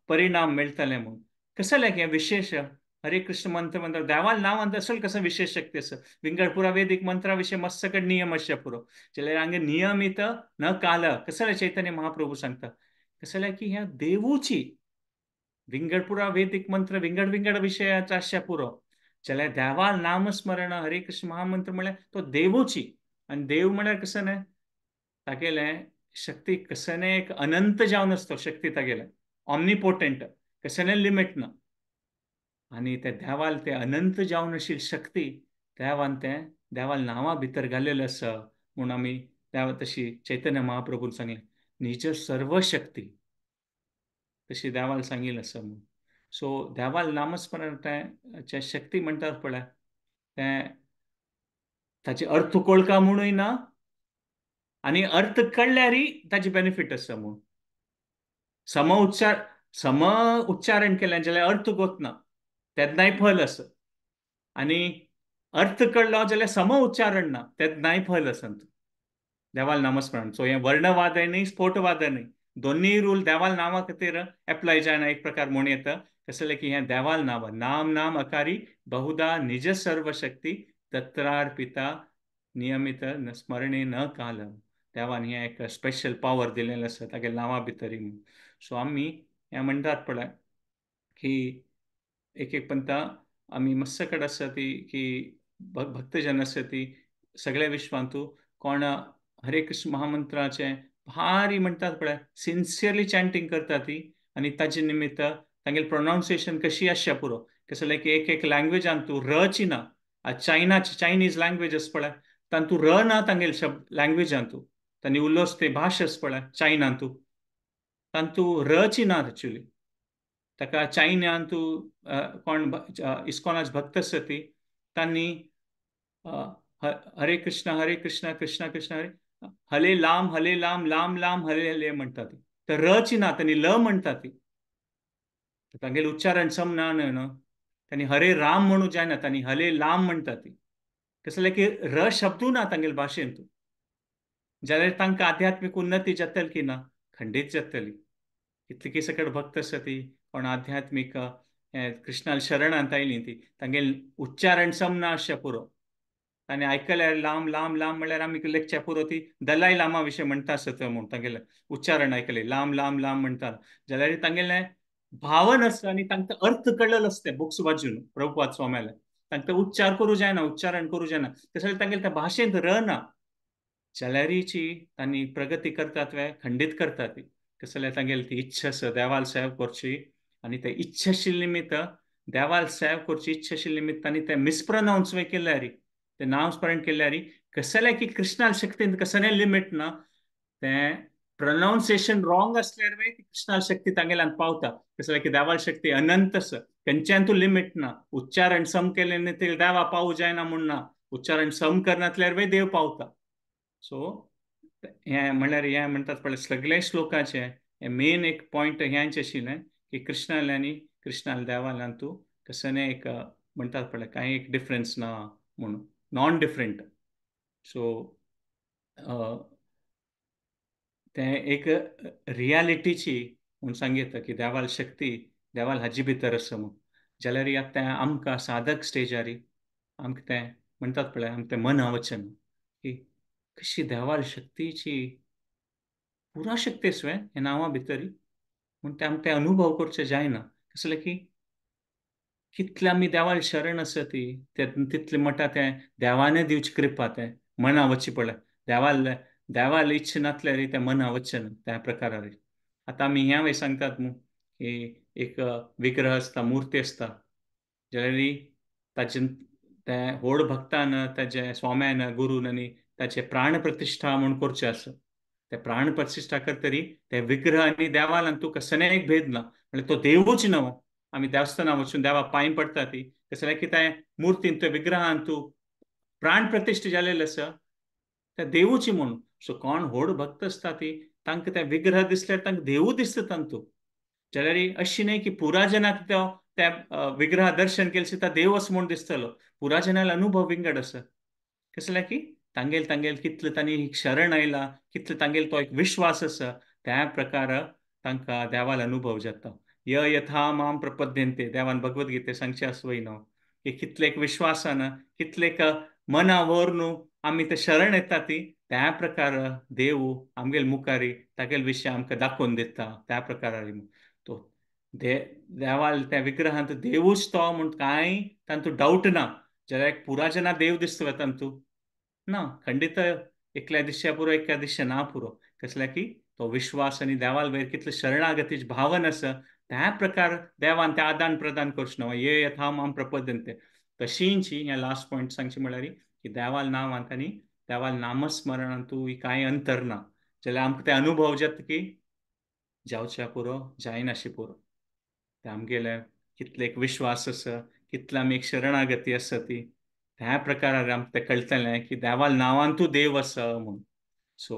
परिणाम मेळटले म्हूण कसलें हें विशेश हरे कृष्ण मंत्र मंत्र देवाल नांवान असल कसं विशेष शक्ती आसा विंगड पुरा वेदीक मंत्रा विशय मस्त कडेन नियम आसचे पुरो जाल्यार हांगा नियमित न काल कसलें चैतन्य महाप्रभू सांगता कसलें की ह्या देवूची विंगड पुरा वेदीक मंत्र विंगड विंगड विशयाचो आसचे पुरो जाल्यार देवाल नामस्मरण हरे कृष्ण महामंत्र म्हळ्यार तो देवूची आनी देव म्हळ्यार कसं न्हय तागेलें शक्ती कसं न्हय एक अनंत जावन आसता शक्ती तागेलें ऑमनिपोटंट कसं न्हय लिमीट ना आनी ते देवाल ते अनंत जावन आशिल्ली शक्ती देवान तें देवाल नांवा भितर घालेलें आसा म्हूण आमी देवा तशी चैतन्य महाप्रभून सांगलें निज सर्व शक्ती तशी देवाल सांगिल्लें आसा म्हूण. सो देवाल नामस्मरण तें शक्ती म्हणटात पळय तें ताचे अर्थ कळका म्हणूय ना आनी अर्थ कळ्ळ्यारय ताचे बेनिफीट आसा म्हूण सम उच्चारण केलें जाल्यार अर्थ गोतना तेन्नाय फल आसा आनी अर्थ कळलो जाल्यार सम उच्चारण ना, तें नाय फल आसंत देवाल नामस्मरण. सो हें वर्णवादय न्ही, स्फोटवादय न्ही, दोन्ही रूल देवाल नांवा खातीर एप्लाय जायना एक प्रकार म्हूण येता. कसलें की हें देवाल नांव, नाम नाम अकारी बहुधा निज सर्वशक्ती तत्रार्पिता नियमित स्मरणे न काल. देवान हें एक स्पेशल पावर दिलेलें आसा तागे नांवा भितरी म्हूण. सो आमी हें म्हणटात पळय की एक एक पंता आमी मस्त कडेन आसा ती की भक्तजन आसा ती सगळ्या विश्वांतू कोण हरे कृष्ण महामंत्राचें भारी म्हणटात पळय सिन्सियरली चॅन्टींग करता ती, आनी ताजे निमित्त तांगेलें प्रोनावन्सिएशन कशी आसच्या पुरो. कसलें की एक एक लँग्वेजान तूं रची ना, चायना चायनीज लँग्वेज आसा पळय तांतू र ना तांगेले शब्द लँग्वेजान तूं तांणी उलोस ते भाश आसा पळय चायनान तूं तांतू रची ना एक्चुली. ताका चायनान तूं कोण इस्कॉनाच भक्त आसा ती तांणी हरे कृष्ण कृष्ण कृष्ण हरे हले लाम लाम लाम हले हले म्हणटा ती, तर रची ना तांणी ल म्हणटा ती. तांगेलें उच्चारण समना न्हय, तांणी हरे राम म्हणू जायना, तांणी हले लाम म्हणटा ती. कसलें की र शब्दू ना तांगेले भाशेन तूं, जाल्यार तांकां आध्यात्मीक उन्नती जातली की ना, खंडीत जातली. इतली की सकट भक्त आसा ती कोण आध्यात्मीक कृष्णाल शरणांत आयली ती तांगेलें उच्चारण समना आसचें पुरो. आनी आयकल्यार लाम लाम लाम म्हणल्यार आमी लेखच्या पुरो ती दलाई लामा विशय म्हणटा आसत म्हूण तांगेलें उच्चारण आयकलें लाम लाम लाम म्हणटा जाल्यार तांगेलें भावन आसता आनी तांकां अर्थ कळ्ळेलो आसता बुक्स वाचून प्रभुपाद स्वाम्याले, तांकां उच्चार करूं जायना, उच्चारण करूं जायना, तशें तांगेले त्या भाशेंत र ना जाल्यारीची तांणी प्रगती करतात वे खंडीत करतात ती. कसले तांगेली ती इच्छा आसा देवाल सेव करची, आनी ते इच्छाशील निमित्त देवाल सेव करची इच्छाशील निमित्त तांणी ते मिसप्रनावन्स वे केल्यारी, ते नांव स्मरण केल्यारी कसले की कृष्णाल शक्तीन कसलें लिमीट ना, तें प्रोनावन्सिएशन रॉंग आसल्यार वे ती कृष्णाल शक्ती तांगेल्यान पावता. कसले की देवाल शक्ती अनंत आसा, खंयच्यान तूं लिमीट ना, उच्चारण सम केलें न्ही ते देवा पावू जायना म्हूण ना, उच्चारण सम करनातल्यार वे देव पावता. सो हें म्हणल्यार हें म्हणटात पळय सगळे श्लोकाचे हें मेन एक पॉयंट हेंच आशिल्लें की कृष्णाले आनी कृष्णाल देवाल्यान तूं कसलें एक म्हणटात पळय कांय एक डिफरन्स ना म्हणून, नॉन डिफरंट. सो तें एक रियालिटीची म्हूण सांगता की देवाल शक्ती देवाल हाजी भितर आसा म्हूण. जाल्यार आतां तें आमकां साधक स्टेजारी आमकां तें म्हणटात पळय आमकां तें मना वचना की कशी देवाल शक्तीची पुरा शक्ती आसा ह्या नांवा भितरी म्हूण तें आमकां तें अनुभव करचें जायना. कसलें की कितले आमी देवाल शरण आसा ती तितले म्हणटा तें देवाने दिवची कृपा तें मना वचची पळय देवाल देवाल इच्छा नासल्यार तें मना वचचें ना त्या प्रकारार. आतां आमी ह्या वेळ सांगतात न्हू की एक विग्रह आसता, मुर्ती आसता, जाल्यार ताजे त्या व्हड भक्तान ताजे स्वाम्यान गुरून आनी ताचे प्राण प्रतिश्ठा म्हूण करचें आसा. ते प्राण प्रतिश्ठा करतरी ते विग्रह आनी देवालान तूं कसलें एक भेद ना, म्हणल्यार तो देवूच न्हू. आमी देवस्थानां वचून देवा पांय पडटा ती कसलें की त्या मुर्तीन त्या विग्रहान तूं प्राण प्रतिश्ठा जालेलें आसा त्या देवूची म्हणून. सो कोण व्हड भक्त आसता ती तांकां ते विग्रह दिसल्यार तांकां देवू दिसता तांतू. जाल्यार अशी न्हय की पुराजनाक तो त्या विग्रह दर्शन केलें त्या देव असो म्हूण दिसतलो, पुराजनाल अनुभव विंगड आसा. कसलें की तांगेल तांगेल कितले तांणी शरण आयला, कितले तांगेल तो एक विश्वास आसा, त्या प्रकार तांकां देवाल अनुभव जाता. य यथा माम प्रपद्यन्ते देवान भगवद्गीते सांगचें आसा वय न्हू की कितले एक विश्वासान कितले एक मना व्हरून आमी ते शरण येता ती त्या प्रकार देव आमगेल मुखारी तागेल विशय आमकां दाखोवन दिता. त्या प्रकारार तो देवाल त्या विग्रहांत देवूच तो म्हूण कांय तांतू डावट ना. जाल्यार एक पुराजना देव दिसता तांतू ना, खंडीत एकल्या दिसच्या पुरो एकल्या दिसच्या ना पुरो. कसल्या की तो विश्वास आनी देवाल वयर कितले शरणागतीची भावन आसा त्या प्रकार देवान तें आदान प्रदान करचें न्हू. ये यथा माम प्रपद्यन्ते तशींची हें लास्ट पॉयंट सांगचें म्हणल्यार की देवाल नांवांत आनी देवाल नामस्मरणांत तूं कांय अंतर ना. जाल्यार आमकां ते अनुभव जाता की जावच्या पुरो जायनाशी पुरो. ते आमगेले कितले एक विश्वास आसा, कितले आमी एक शरणागती आसा ती त्या प्रकारार आमकां तें कळटलें की देवाल नांवान तूं देव आसा म्हूण. सो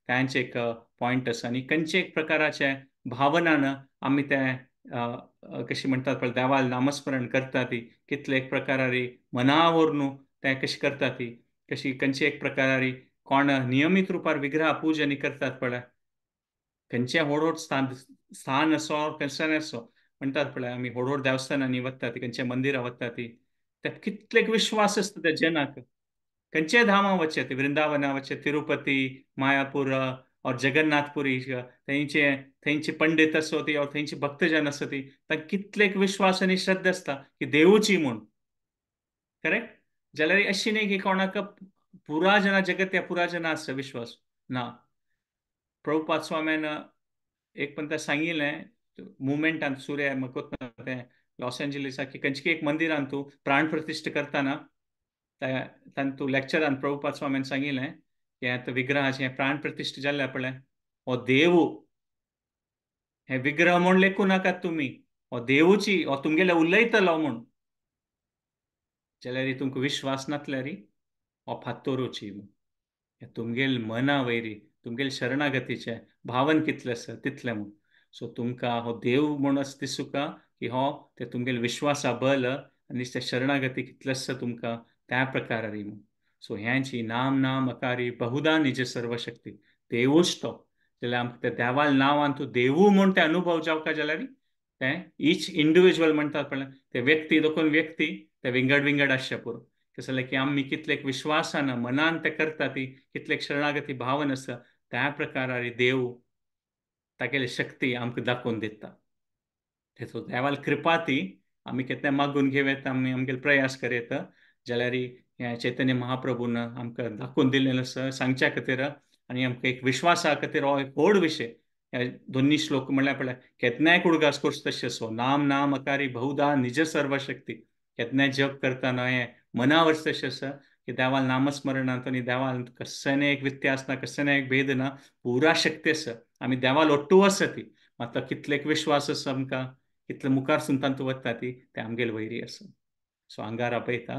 तांचे एक पॉयंट आसा आनी खंयचे एक प्रकाराचे भावनान आमी तें कशी म्हणटात पळय देवाल नामस्मरण करता ती कितले एक प्रकारारी मना व्हरून ते कशी करता ती कशी खंयचे एक प्रकारारी कोण नियमीत रुपार विग्रह पूजन करतात पळय, खंयचे व्हड व्हड स्थान स्थान असो खंयच्यान असो म्हणटात पळय, आमी व्हड व्हड देवस्थानांनी वता ती, खंयच्या मंदिरां वता ती, ते कितलेक विश्वास आसता त्या जनाक. खंयच्या धामां वचचे ते, वृंदावना वचचे, तिरुपती, मायापूर और जगन्नाथपुरी, थंयचे थंयचे पंडित आसो ती और थंयचे भक्तजन आसो ती, तांकां कितलेक विश्वास आनी श्रद्धा आसता की देवूची म्हूण. करेक्ट? जाल्यार अशी न्ही की कोणाक पुरा जना जगत या पुरा जना आसा विश्वास ना. प्रभुपाद स्वाम्यान एक पण सांगिल्लें मुवमेंटान सूर्य म्हाका तें लॉस एंजलिसाक की खंयचे एक मंदिरान तूं प्राण प्रतिश्ठा करतना तांतू लेक्चरान प्रभुपाद स्वाम्यान सांगिल्लें की आतां विग्रहाचें प्राण प्रतिश्ठा जाल्लें पळय हो देवू, हे विग्रह म्हूण लेखूं नाकात तुमी, हो देवूची, हो तुमगेले उलयतलो म्हूण. जाल्यार तुमकां विश्वास नासल्यार हो फातोरूची, तुमगेल मना वयरी तुमगेल शरणागतीचें भावन कितलें आसा तितलें म्हूण. सो तुमकां हो देव म्हूण अशें दिसूका की हो ते तुमगेल विश्वासा बल आनी ते शरणागती कितलें आसा तुमकां त्या प्रकारारी म्हूण. सो ह्यांची नाम नाम अकारी बहुधा निज सर्वशक्ती, देवूच तो. जाल्यार आमकां त्या देवाल नांवान तूं देवू म्हूण ते अनुभव जावका जाल्यार तें इच इंडिविज्युअल म्हणटात पळय ते व्यक्ती दोन व्यक्ती ते विंगड विंगड आसचे पुरो. कशें जाल्यार की आमी कितलेक विश्वासान मनान ते करता ती कितलेक शरणागती भावन आसा त्या प्रकारारी देव तागेली शक्ती आमकां दाखोवन दिता. तेचो देवाल कृपा ती आमी केन्ना मागून घेवं येता, आमी आमगेले प्रयास कर येता. जाल्यार हें चैतन्य महाप्रभून आमकां दाखोवन दिल्लें आसा सांगच्या खातीर आनी आमकां एक विश्वासा खातीर हो एक व्हड विशय. ह्या दोन्ही श्लोक म्हणल्यार पळय केन्नाय उडगास करचो तशें असो नाम नाम अकारी बहुधा निज सर्वशक्ती, केन्नाय जप करतना हें मनावर तशें आसा की देवाल नामस्मरणांत आनी देवाल कसलें एक व्यत्यास ना, कसलें एक भेद ना, पुरा शक्ती आसा, आमी देवाल ओट्टू आसा ती. मात कितलेक विश्वास आसा आमकां, कितले मुखार सून तांतू वता ती ते आमगेल वैरी आसा. सो आंगार आपयता.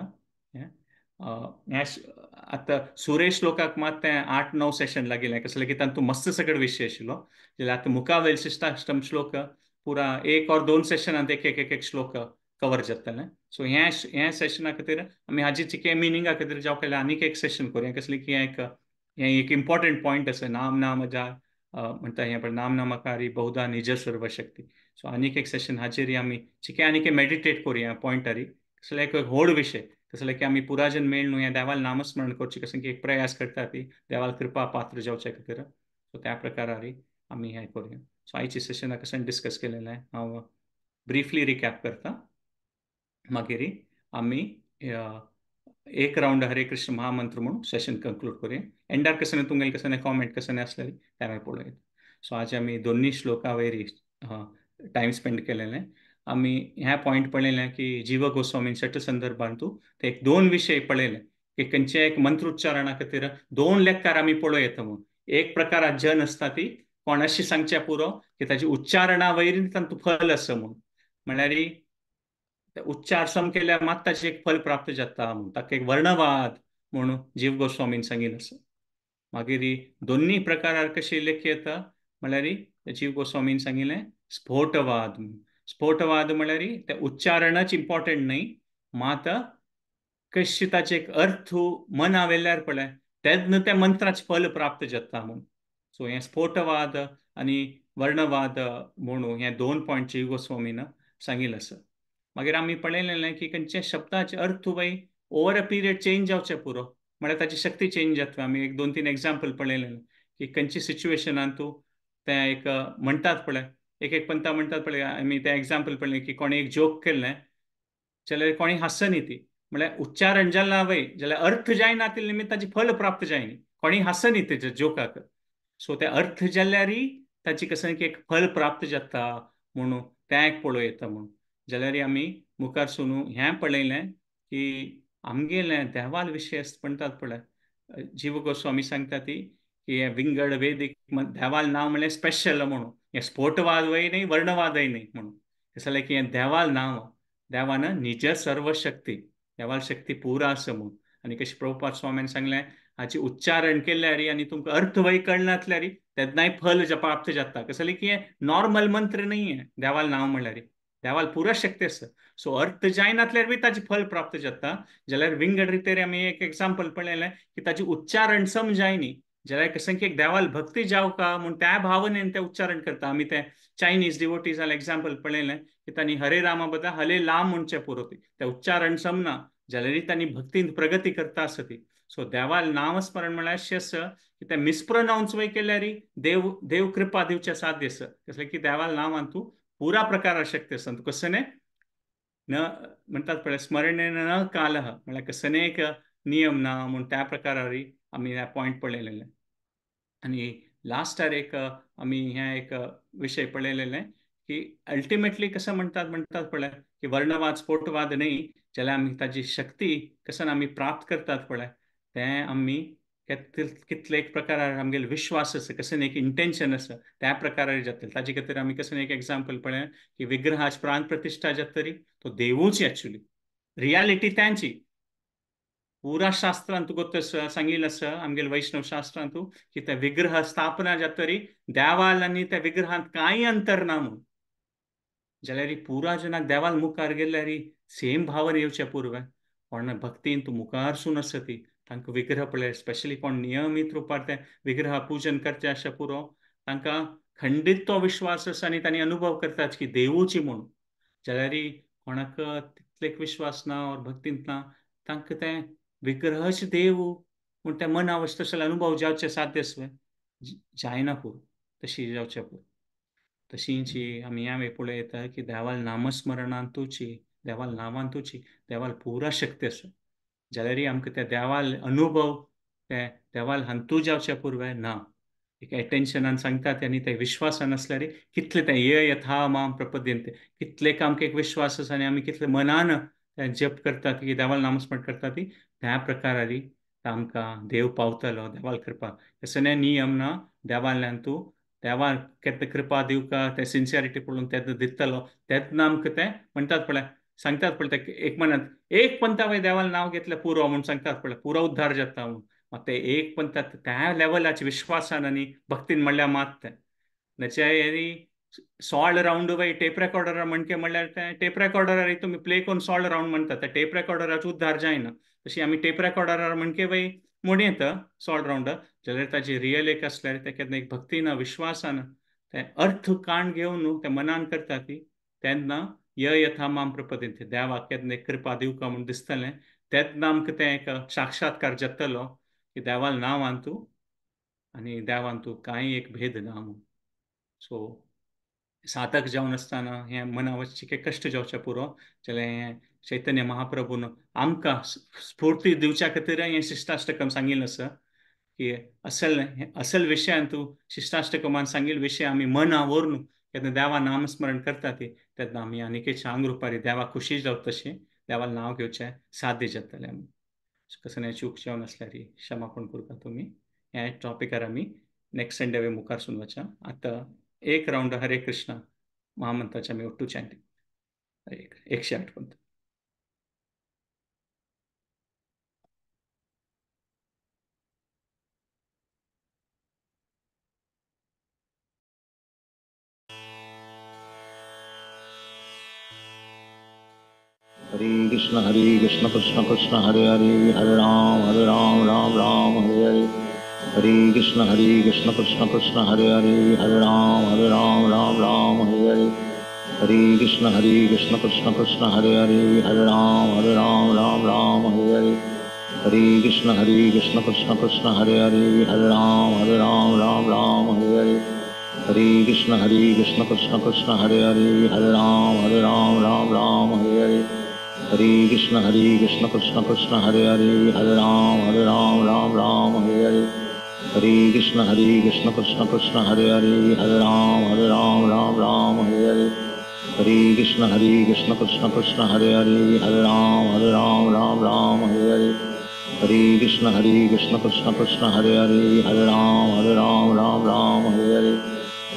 आतां सुरेश श्लोकाक मात तें 8-9 सेशन लागिल्लें, कसलें की तांतू मस्त सगळे विशय आशिल्लो. जाल्यार आतां मुखावेल शिष्टाष्टम श्लोक पुरा 1 और 2 सेशनांत एक एक एक श्लोक कवर जातलें. सो ह्या ह्या सेशना खातीर आमी हाजी चिके मिनिंगा खातीर जावं केल्यार आनीक एक सेशन करुया, कसलें की एक हें एक इम्पॉर्टंट पॉयंट आसा. नाम नाम जा म्हणटा हें पळय नाम नामकारी बहुधा निज सर्वशक्ती. सो आनीक एक सेशन हाचेर आमी चिके आनीक मेडिटेट करुया पॉयंटारी, कसलें एक व्हड विशय, कसलें की आमी पुराजन मेळ न्हू ह्या देवाल नामस्मरण करचें, कसलें की एक प्रयास करता ती देवाल कृपा पात्र जावचे खातीर. सो त्या प्रकारारी आमी हें करुया. सो आयच्या सेशनाक कशें डिस्कस केलेलें हांव ब्रिफली रिकॅप करता, मागीर आमी एक रावंड हरे कृष्ण महामंत्र म्हणून सेशन कंक्लूड करूया. एंडार कशें तुमगेले कशें कॉमेंट कशें आसलें तें मागीर पळोवया. सो आज आमी दोन्ही श्लोका वयरी टायम स्पेंड केलेलें. आमी ह्या पॉयंट पळयलें की जीव गोस्वामीन षट संदर्भांतू ते एक 2 विशय पळयले की खंयचे एक मंत्रोच्चारणा खातीर 2 लेक्कार आमी पळोवं येता म्हूण. एक प्रकारात जन आसता ती कोण अशी सांगच्या पुरो की ताजी उच्चारणा वयर तांतूं फल आसा म्हूण, म्हणल्यार उच्चार सम केल्यार मात ताचें एक फल प्राप्त जाता म्हूण, ताका एक वर्णवाद म्हणून जीव गोस्वामीन सांगिल्लें आसा. मागीर दोन्ही प्रकारार कशें लेख येता म्हणल्यार जीव गोस्वामीन सांगिल्लें स्फोटवाद. स्फोटवाद म्हणल्यार ते उच्चारणच इम्पॉर्टंट न्हय, मात कशी ताचे एक अर्थ मना वेल्यार पळय तेन्ना त्या मंत्राचें फल प्राप्त जाता म्हूण. सो हें स्फोटवाद आनी वर्णवाद म्हणून हे 2 पॉयंट जीव गोस्वामीन सांगिल्लें आसा. मागीर आमी पळयलें की खंयच्या शब्दाचे अर्थ बाई ओवर अ पिरियड चेंज जावचें पुरो, म्हळ्यार ताची शक्ती चेंज जाता. आमी 1, 2, 3 एग्जाम्पल पळयलें की खंयच्या सिच्युएशनान तूं तें एक म्हणटात पळय, एक एक पंता म्हणटात पळय, आमी तें एग्जाम्पल पळयलें की कोणें एक जोक केल्लें जाल्यार कोणी हांसनी ती, म्हळ्यार उच्चारण जालें ना वय जाल्यार अर्थ जायना तितलें निमित्त ताची फल प्राप्त जायना, कोणी हांसनी तेच्या जोकाक. सो तें अर्थ जाल्यारय ताची कसलें की एक फल प्राप्त जाता म्हणून तें एक पळोवं येता म्हूण. जाल्यार आमी मुखार सुनू हें पळयलें की आमगेलें देवाल विशय म्हणटात पळय, जीव गोस्वामी सांगता ती की हें विंगड वेदीक देवाल नांव म्हणल्यार स्पेशल म्हणून, हें स्फोटवादय न्हय वर्णवादय न्हय म्हणून. कशें जाल्यार की हें देवाल नांव, देवान निज सर्वशक्ती, देवाल शक्ती पुरा आसा म्हणून. आनी कशें प्रभुपाद स्वामीन सांगलें हाची उच्चारण केल्यार आनी तुमकां अर्थ वय कळनासल्यार तेन्नाय फल प्राप्त जाता. कशें जाल्यार की हें नॉर्मल मंत्र न्हय, हें देवाल नांव म्हणल्यार देवाल पुरा शक्ती आसा. सो अर्थ जायनातल्यार बी ताजी फल प्राप्त जाता. जाल्यार विंगड रितेर आमी एक एग्जाम्पल पळयलें की ताजी उच्चारण समजायनी जाल्यार कसं की एक देवाल भक्ती जावका म्हूण त्या भावनेन ते उच्चारण करता. आमी ते चायनीज डिवोटीज जाल्यार एग्जाम्पल पळयलें की तांणी हरे रामा बदला हले लाम म्हणचें पुरो ते उच्चारण समना जाल्यार तांणी भक्तीन प्रगती करता आसा ती. सो देवाल नामस्मरण म्हळ्यार अशें आसा की ते मिसप्रोनाउन्स वय केल्यार देव देव कृपा दिवचें साध्य आसा. कसलें की देवाल नांवान तूं पुरा प्रकार शक्ती आसा. तुका कसं न म्हणटात पळय स्मरणेन न कालः म्हळ्यार कसं एक नियम ना म्हूण त्या प्रकारारी आमी ह्या पॉयंट पळयलेले. आनी लास्टार एक आमी ह्या एक विशय पळयलेले की अल्टिमेटली कसं म्हणटात म्हणटात पळय की वर्णवाद स्फोटवाद न्हय जाल्यार आमी ताजी शक्ती कसं आमी प्राप्त करतात पळय तें आमी कितले एक प्रकारार आमगेले विश्वास आसा कसं एक इंटेन्शन आसा त्या प्रकारार जातले. ताजे खातीर आमी कसं एक एग्जाम्पल पळय की विग्रहाच प्राण प्रतिश्ठा जातरी तो देवूच एक्चुली रियालिटी त्यांची पुरा शास्त्रांत तुका सांगिल्लें आसा आमगेले वैष्णव शास्त्रांत की त्या विग्रह स्थापना जातरी देवाल आनी त्या विग्रहांत कांय अंतर ना म्हूण. जाल्यार पुरा जनाक देवाल मुखार गेल्यार सेम भावन येवचे पूर्व कोण भक्तीन तूं मुखारसून आसा ती तांकां विग्रह पळय स्पेशली कोण नियमीत रुपार ते विग्रह पूजन करचे अशें पुरो तांकां खंडीत तो विश्वास आसा आनी तांणी अनुभव करतात की देवूची म्हूण. जाल्यार कोणाक तितलेक विश्वास ना ओर भक्तींत ना तांकां तें विग्रहच देव म्हूण तें मना वचता तसो अनुभव जावचें साध्य आसलें जायना पुरो तशी जावचें पुरो. तशींची आमी ह्या वेळ पळयता की देवाल नामस्मरणान तुची देवाल नांवान तुची देवाल पुरा शक्ती आसा. जाल्यार आमकां त्या देवाल अनुभव ते देवाल हांतू जावच्या पुर्वे ना एक एटेन्शनान सांगतात आनी ते विश्वासान आसल्यार कितले ते ये यथा माम प्रपद्यन्ते कितले आमकां एक विश्वास आसा आनी आमी कितले मनान जप करतात की देवाल नामस्मरण करतात ती त्या प्रकारारी आमकां देव पावतलो देवाल कृपा. तसो नियम ना देवाल्यान तूं देवान केन्ना कृपा दिवका ते सिन्सियरिटी पळोवन तेन्ना दितलो तेन्ना आमकां तें म्हणटात पळय सांगतात पळय ते एक मनात एक पंथा वय देवाल नांव घेतलें पुरो म्हूण सांगतात पळय पुरो उद्धार जाता म्हूण. मात ते एक पंथा त्या लेवलाचे विश्वासान आनी भक्तीन म्हणल्यार मात तें नाच्यारी 16 रावंड वय टेप रेकॉर्डर म्हणके म्हणल्यार तें टेप रेकॉर्डरार तुमी प्ले करून 16 रावंड म्हणटा त्या टेप रेकॉर्डराचो उद्धार जायना. तशी आमी टेप रेकॉर्डरार म्हणके वय म्हूण येता 16 रावंड जाल्यार ताजी रियल एक आसल्यार ते केन्ना एक भक्तीन विश्वासान तें अर्थ काण घेवन तें मनान करता ती तेन्ना य यथा माम प्रपद्यन्ते देवाक केन्ना एक कृपा दिवका म्हूण दिसतलें तेन्ना आमकां तें एक साक्षात्कार जातलो की देवाल नांवान तूं आनी देवान तूं कांय एक भेद ना म्हूण. सो साधक जावन आसतना हें मना वचचे कश्ट जावचें पुरो जाल्यार हें चैतन्य महाप्रभून आमकां स्फूर्ती दिवच्या खातीर हें शिष्टाष्टकम सांगिल्लें आसा की असल असल विशयान तूं शिष्टाष्टकमान सांगिल्ले विशय आमी मना व्हरून केन्ना देवा नामस्मरण करता ती तेन्ना आमी आनीक चांग रुपारी देवा खुशी जावं तशें देवाल नांव घेवचें साध्य जातलें आमी. कसं चूक जावन आसल्यार क्षमापण करता तुमी. ह्या टॉपिकार आमी नेक्स्ट संडे वे मुखार सून वचा. आतां एक रावंड हरे कृष्णा महामंत्राचे आमी ಒಟ್ಟು ಚಾಂಟಿಂಗ್ 108 पंत. हरे कृष्ण कृष्ण कृष्ण हरे हरे हरे राम राम राम हरे हरे. हरे कृष्ण कृष्ण कृष्ण हरे हरे हरे राम राम राम हरे हरे. हरे कृष्ण कृष्ण कृष्ण हरे हरे हरे राम राम राम हरे हरे. हरे कृष्ण कृष्ण कृष्ण हरे हरे हरे राम राम राम हरे हरे. हरे कृष्ण कृष्ण कृष्ण हरे हरे हरे राम राम राम हरे हरे. हरे कृष्ण कृष्ण कृष्ण हरे हरे हरे राम राम राम हरे हरे. हरे कृष्ण कृष्ण कृष्ण हरे हरे हरे राम राम राम हरे हरे. हरे कृष्ण कृष्ण कृष्ण हरे हरे हरे राम राम राम हरे हरे. हरे कृष्ण कृष्ण कृष्ण हरे हरे हरे राम राम राम हरे हरे.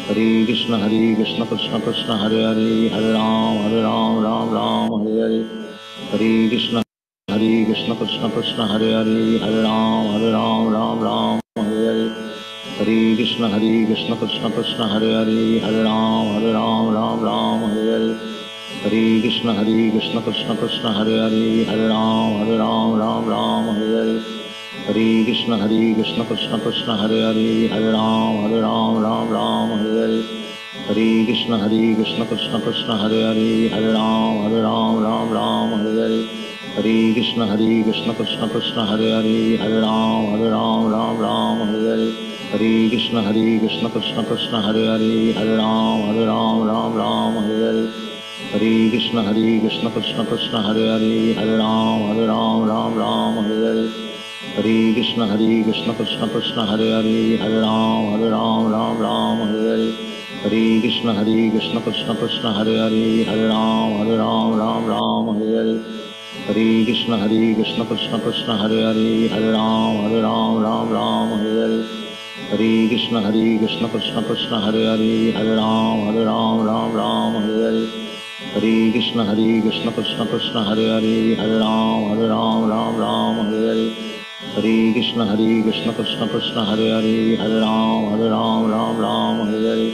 हरे कृष्ण कृष्ण कृष्ण हरे हरे हरे राम राम राम हरे हरे. हरे कृष्ण कृष्ण कृष्ण हरे हरे हरे राम राम राम हरे हरे. हरे Krishna Krishna Krishna Hare Hare Hare Ram Ram Ram Hare Hare. Hare Krishna Krishna Krishna Hare Hare, Hare Ram Ram Ram Hare Hare. Hare Krishna Krishna Krishna Hare Hare, Hare Ram Ram Ram Hare Hare. Hare Krishna Krishna Hare Hare, Hare Ram Ram Ram Hare Hare. Hare Krishna Krishna Hare Hare, Hare Ram Ram Ram Hare Hare. Hare Krishna Krishna Hare Hare, Hare Ram Ram Hare Hare. Hare Krishna Krishna Hare Hare, Hare Ram Ram Hare Hare. Hare Krishna Krishna Hare Hare, Hare Ram Ram Hare Hare. Hare Krishna Krishna Hare Hare, Hare Ram Ram Hare Hare. Hare Krishna Krishna Hare Hare, Hare Ram Ram Hare Hare. Hare Krishna Krishna Hare Hare, Hare Ram Ram Hare Hare. Hare Krishna Krishna Hare Hare, Hare Ram Ram Hare Hare. Hare Krishna Krishna Hare Hare, Hare Ram Ram Hare Hare. Hare Krishna Krishna Hare Hare, Hare Ram Ram Hare Hare.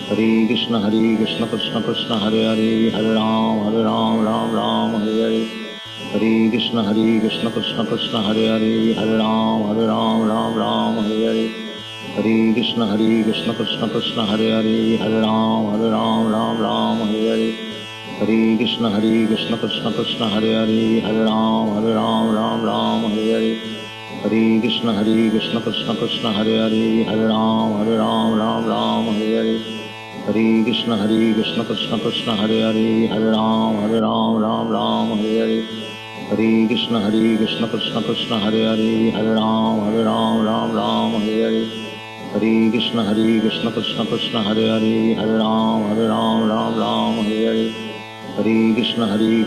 Hare Krishna Krishna Hare Hare, Hare Ram Ram Hare Hare. Hare Krishna Krishna Hare Hare, Hare Ram Ram Hare Hare. Hare Krishna Krishna Hare Hare, Hare Ram Ram Hare Hare. Hare Krishna Krishna Hare Hare, Hare Ram Ram Hare Hare. Hare Krishna Krishna Hare Hare, Hare Ram Ram Hare Hare. Hare Krishna Krishna Hare Hare, Hare Ram Ram Hare Hare. Hare Krishna Krishna Hare Hare, Hare Ram Ram Hare Hare. Hare Krishna Krishna Hare Hare, Hare Ram Ram Hare Hare. Hare Krishna Krishna Hare Hare, Hare Ram Ram Hare Hare. Hare Krishna Krishna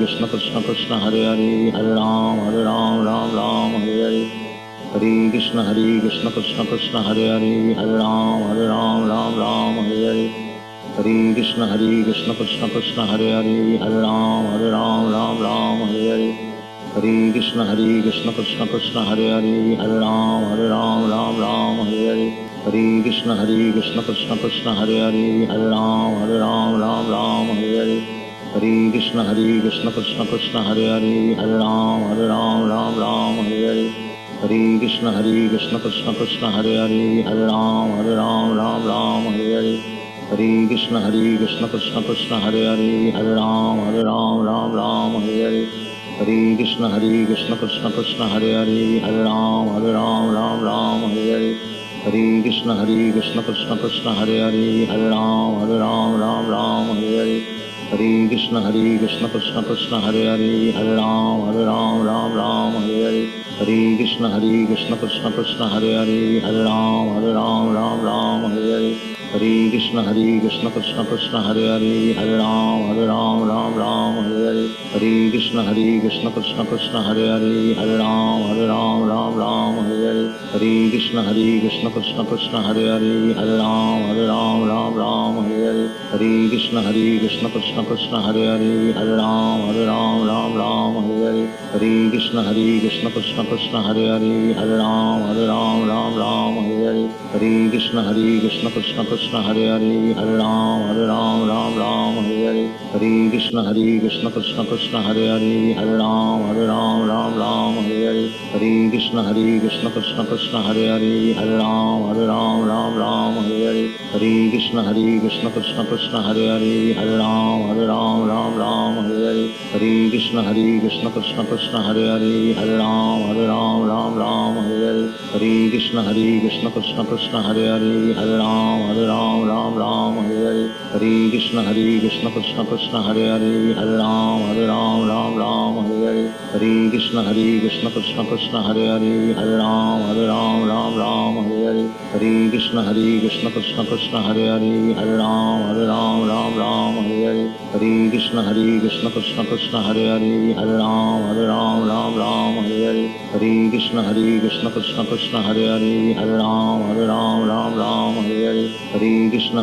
Hare Hare, Hare Ram Ram Hare Hare. Hare Krishna Krishna Hare Hare, Hare Ram Ram Hare Hare. Hare Krishna Krishna Hare Hare, Hare Ram Ram Hare Hare. Hare Krishna Krishna Hare Hare, Hare Ram Ram Hare Hare. Hare Krishna Krishna Hare Hare, Hare Ram Ram Hare Hare. Hare Krishna Krishna Hare Hare, Hare Ram Ram Hare Hare. Hare Krishna Krishna Hare Hare, Hare Ram Ram Hare Hare. Hare Krishna Krishna Hare Hare, Hare Ram Ram Hare Hare. Hare Krishna Krishna Hare Hare, Hare Ram Ram Hare Hare. Hare Krishna Krishna Hare Hare, Hare Ram Ram Hare Hare. Hare Krishna Krishna Hare Hare, Hare Ram Ram Hare Hare. Hare Krishna Krishna Hare Hare, Hare Ram Ram Hare Hare. Hare Krishna Krishna Hare Hare, Hare Ram Ram Hare Hare. Hare Krishna Krishna Hare Hare, Hare Ram Ram Hare Hare. Hare Krishna Krishna Hare Hare, Hare Ram Ram Hare Hare. Hare Krishna Krishna Hare Hare, Hare Ram Ram Hare Hare. Hare Krishna Krishna Hare Hare, Hare Ram Ram Hare Hare. Hare Krishna Krishna Hare Hare, Hare Ram Ram Hare Hare. Hare Krishna Krishna Hare Hare, Hare Ram Ram Hare Hare. Hare Krishna Krishna Hare Hare, Hare Ram Ram Hare Hare. Hare Krishna Krishna Hare Hare, Hare Ram Ram Hare Hare. Hare Krishna Krishna Hare Hare, Hare Ram Ram Hare Hare. Hare Krishna Krishna Hare Hare, Hare Ram Ram Hare Hare. Hare Krishna Krishna Hare Hare, Hare Ram Ram Hare Hare. Hare Krishna Krishna Hare Hare, Hare Ram Ram Hare Hare. Hare Krishna Krishna Hare Hare, Hare Ram Ram Hare Hare. Hare Krishna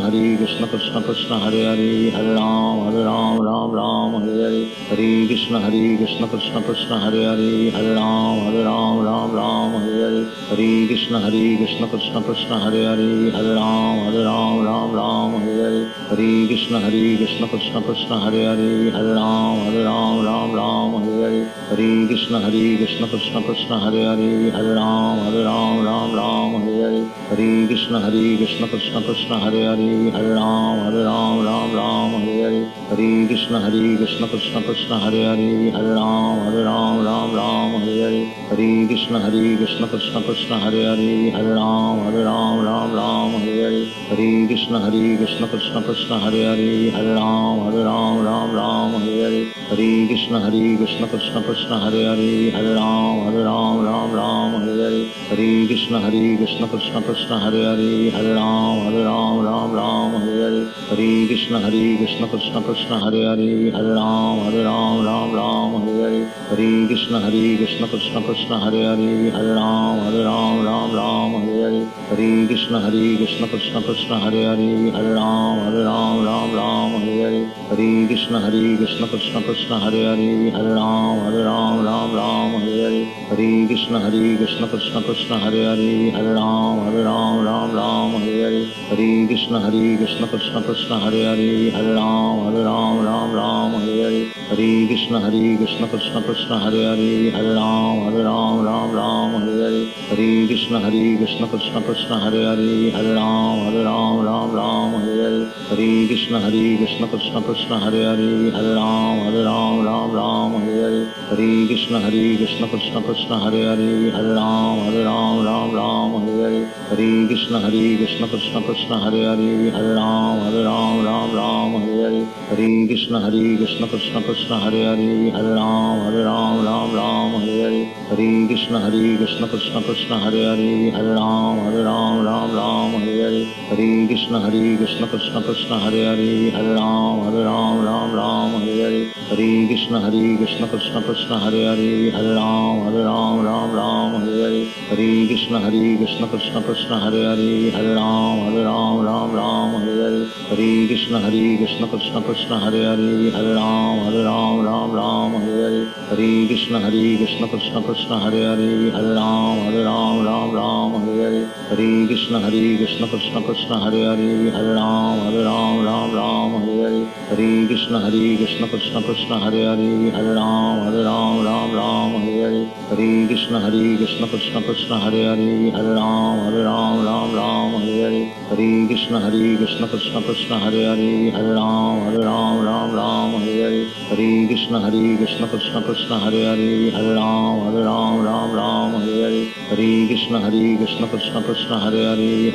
Krishna Hare Hare, Hare Ram Hare Ram Ram Ram Hare Hare. Hare Krishna Hare Krishna Krishna Krishna Hare Hare, Hare Ram Hare Ram Ram Ram Hare Hare. Hare Krishna Hare Krishna Krishna Krishna Hare Hare, Hare Ram Hare Ram Ram Ram Hare Hare. Hare Krishna Hare Krishna Krishna Krishna Hare Hare, Hare Ram Hare Ram Ram Ram Hare Hare. Hare Krishna Hare Krishna Krishna Krishna Hare Hare, Hare Ram Hare Ram Ram Ram Hare Hare. Hare Krishna Hare Krishna Krishna Krishna Hare Hare, Hare Ram Hare Ram Ram Ram Hare Hare. Hare Krishna Hare Krishna Krishna Krishna Hare Hare, Hare Ram Hare Ram Ram Ram Hare Hare. Hare Krishna Hare Krishna Krishna Krishna Hare Hare, Hare Ram Hare Ram Ram Ram Hare Hare. Hare Krishna Hare Krishna Krishna Krishna Hare Hare, Hare Ram Hare Ram Ram Ram Hare Hare. Hare Krishna Hare Krishna Krishna Krishna Hare Hare, Hare Ram Hare Ram Ram Ram Hare Hare. Hare Krishna Hare Krishna Krishna Krishna Hare Hare, Hare Ram Hare Ram Ram Ram Hare Hare. Hare Krishna Hare Krishna Krishna Krishna Hare Hare, Hare Ram Hare Ram Ram Ram Hare Hare. Hare Krishna Hare Krishna Krishna Krishna Hare Hare, Hare Ram Hare Ram Ram Ram Hare Hare. Hare Krishna Hare Krishna Krishna Krishna Hare Hare, Hare Ram Hare Ram Ram Ram Hare Hare. Hare Krishna Hare Krishna Krishna Krishna Hare Hare, Hare Ram Hare Ram Ram Ram Hare Hare. Hare Krishna Hare Krishna Krishna Krishna Hare Hare, Hare Ram Hare Ram Ram Ram Hare Hare. Hare Krishna Hare Krishna Krishna Krishna Hare Hare, Hare Ram Hare Ram Ram Ram Hare Hare. Hare Krishna Hare Krishna Krishna Krishna Hare Hare, Hare Ram Hare Ram Ram Ram Hare Hare. Hare Krishna Hare Krishna Krishna Krishna Hare Hare, Hare Ram Hare Ram Ram Ram Hare Hare. Hare Krishna Hare Krishna Krishna Krishna Hare Hare, Hare Ram Hare Ram Ram Ram Hare Hare. Hare Krishna Hare Krishna Krishna Krishna Hare Hare, Hare Ram Hare Ram Ram Ram Hare Hare. Hare Krishna Hare Krishna Krishna Krishna Hare Hare, Hare Ram Hare Ram Ram Ram Hare Hare. Hare Krishna Hare Krishna Krishna Krishna Hare Hare, Hare Ram Hare Ram Ram Ram Hare Hare. Hare Krishna Hare Krishna Krishna Krishna Hare Hare, Hare Ram Hare Ram Ram Ram Hare Hare. Hare Krishna Hare Krishna Krishna Krishna Hare Hare, Hare Ram Hare Ram Ram Ram Hare Hare. Hare Krishna Hare Krishna Krishna Krishna Hare Hare, Hare Ram Hare Ram Ram Ram Hare Hare. Hare Krishna Hare Krishna Krishna Krishna Hare Hare, Hare Ram Hare Ram Ram Ram Hare Hare. Hare Krishna Hare Krishna Krishna Krishna Hare Hare, Hare Ram Hare Ram Ram Ram Hare Hare. Hare Krishna Hare Krishna Krishna Krishna Hare Hare, Hare Ram Hare Ram Ram Ram Hare Hare. Hare Krishna Hare Krishna Krishna Krishna Hare Hare, Hare Ram Hare Ram Ram Ram Hare Hare. Hare Krishna Hare Krishna Krishna Krishna Hare Hare, Hare Ram Hare Ram Ram Ram Hare Hare. Hare Krishna Hare Krishna Krishna Krishna Hare Hare, Hare Ram Hare Ram Ram Ram Hare Hare. Hare Krishna Hare Krishna Krishna Krishna Hare Hare, Hare Ram Hare Ram Ram Ram Hare Hare. Hare Krishna Hare Krishna Krishna Krishna Hare Hare, Hare Ram Hare Ram Ram Ram Hare Hare. Hare Krishna Hare Krishna Krishna Krishna Hare Hare, Hare Ram Hare Ram Ram Ram Hare Hare. Hare Krishna Hare Krishna Krishna Krishna Hare Hare, Hare Ram Hare Ram Ram Ram Hare Hare. Hare Krishna Hare Krishna Krishna Krishna Hare Hare, Hare Ram Hare Ram Ram Ram Hare Hare. Hare Krishna Hare Krishna Krishna Krishna Hare Hare,